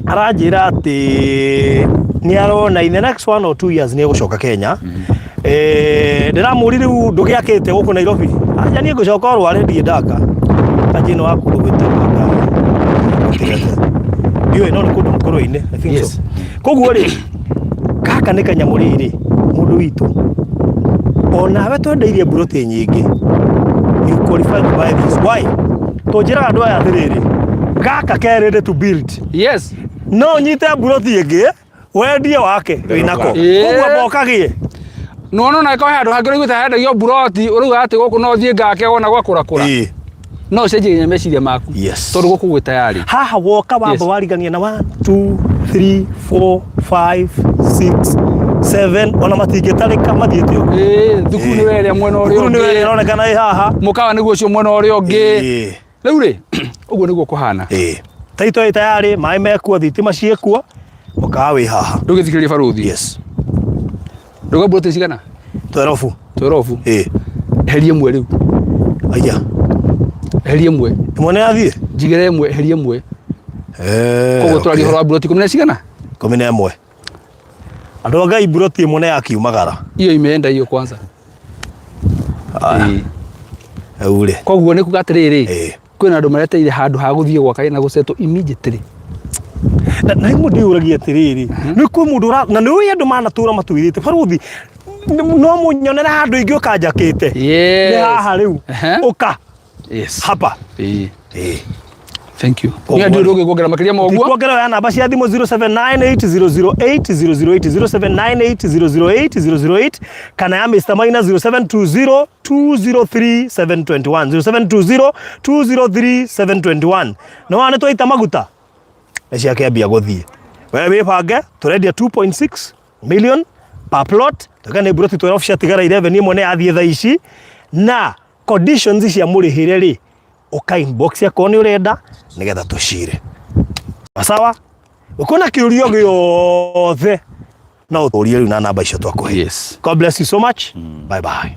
aranjĩra atĩ nĩ arona in the next 1 or 2 years nĩ egũcoka Kenya. Ndĩramũri rĩu ndũgĩakĩte gũkũ Nairobi. Anja niĩ ngũcoka o rware ndirĩ ndaka. Kanjĩ ĩno wa kũndũ gwĩtagwo ndiũĩ no nĩ kũndũ mũkũrũ-inĩ. I think so. Koguo rĩ, gaka nĩ kanyamũ rĩrĩ mũndũ witũ onawe twendeirie mburoti nyingĩ, you qualify to buy this. Why? Tũnjĩraga andũ aya atĩrĩrĩ, gaka ke ready to build. Yes. No ũnyite mburoti ĩngĩ wendie wake wĩnako. Koguo amba ũkagĩe. Nĩwona ona ĩkorwo he handũ hangĩ ũraiguĩte hendagio mburoti ũrauga atĩ gũkũ no thiĩ ngake wona gwakũrakũra. No ũcenjie nginya meciria maku. Yes. Tondũ gũkũ gwĩ tayari. Haha woka wamba warigania na 1 2 3 4 5 6 7 ona matingĩtarĩka mathiĩte ũguo. Thukuru nĩ werĩa mwena ũrĩa Thukuru nĩ werĩa ũngĩ. ĩronekana ĩ haha. Mũkawa nĩguo ũcio mwena ũrĩa ũngĩ. Rĩu rĩ, ũguo nĩguo kũhana. Taito ĩ tayarĩ, maĩ mekuo, thitima ciĩkuo, mũkawa wĩ haha. Ndũgĩthikĩrĩria barũthi. Yes. Ndũga mburoti cigana? 12. 12. Eheria ĩmwe rĩu. Aya. Eheria ĩmwe. Ĩmwe nĩ yathiĩ? Njigĩre ĩmwe, eheria ĩmwe. Koguo tũraria ũhoro wa mburoti ikũmi na cigana? 11. Andũ a Ngai mburoti ĩmwe nĩ yakiumagara. Hiyo imeenda hiyo kwanza. Aya. Rĩu rĩ. Koguo nĩ kuga atĩrĩrĩ, kwĩna andũ mareteire handũ ha gũthiĩ gwaka na gũsettle immediately. Na rĩmwe ndĩyũragia atĩrĩrĩ, nĩ kwĩ mũndũ ũra, na nĩ ũĩ andũ manatũra matwĩrĩte, barũthi, no mũnyonere handũ ingĩũka njakĩte. Yes. Nĩ haha rĩu. Ehe. Ũka. Yes. Hapa. Ĩĩ. Ĩĩ. Thank you. Niĩ ndirĩ ũngĩ kuongerera makĩria ma ũguo. Kuongerera ya namba cia thimũ 0798008008 0798008008 kana ya Mr Maina 0720 203 721 0720 203 721. Nĩ wona nĩ twaita maguta nĩ ciakĩambia gũthiĩ. We wĩbange, tũrendia 2.6 million per plot, tuge nĩ mburoti 12 ciatigara 11, ĩmwe nĩ yathiĩ thaa ici, na conditions cia mũrĩhĩre rĩ, ũka inbox akorwo nĩ ũrenda nĩgetha tũcire. Sawa, ũkona kĩũria gĩothe no ũtũrie rĩu na namba icio twakũhe. Yes. God bless you so much. Bye bye.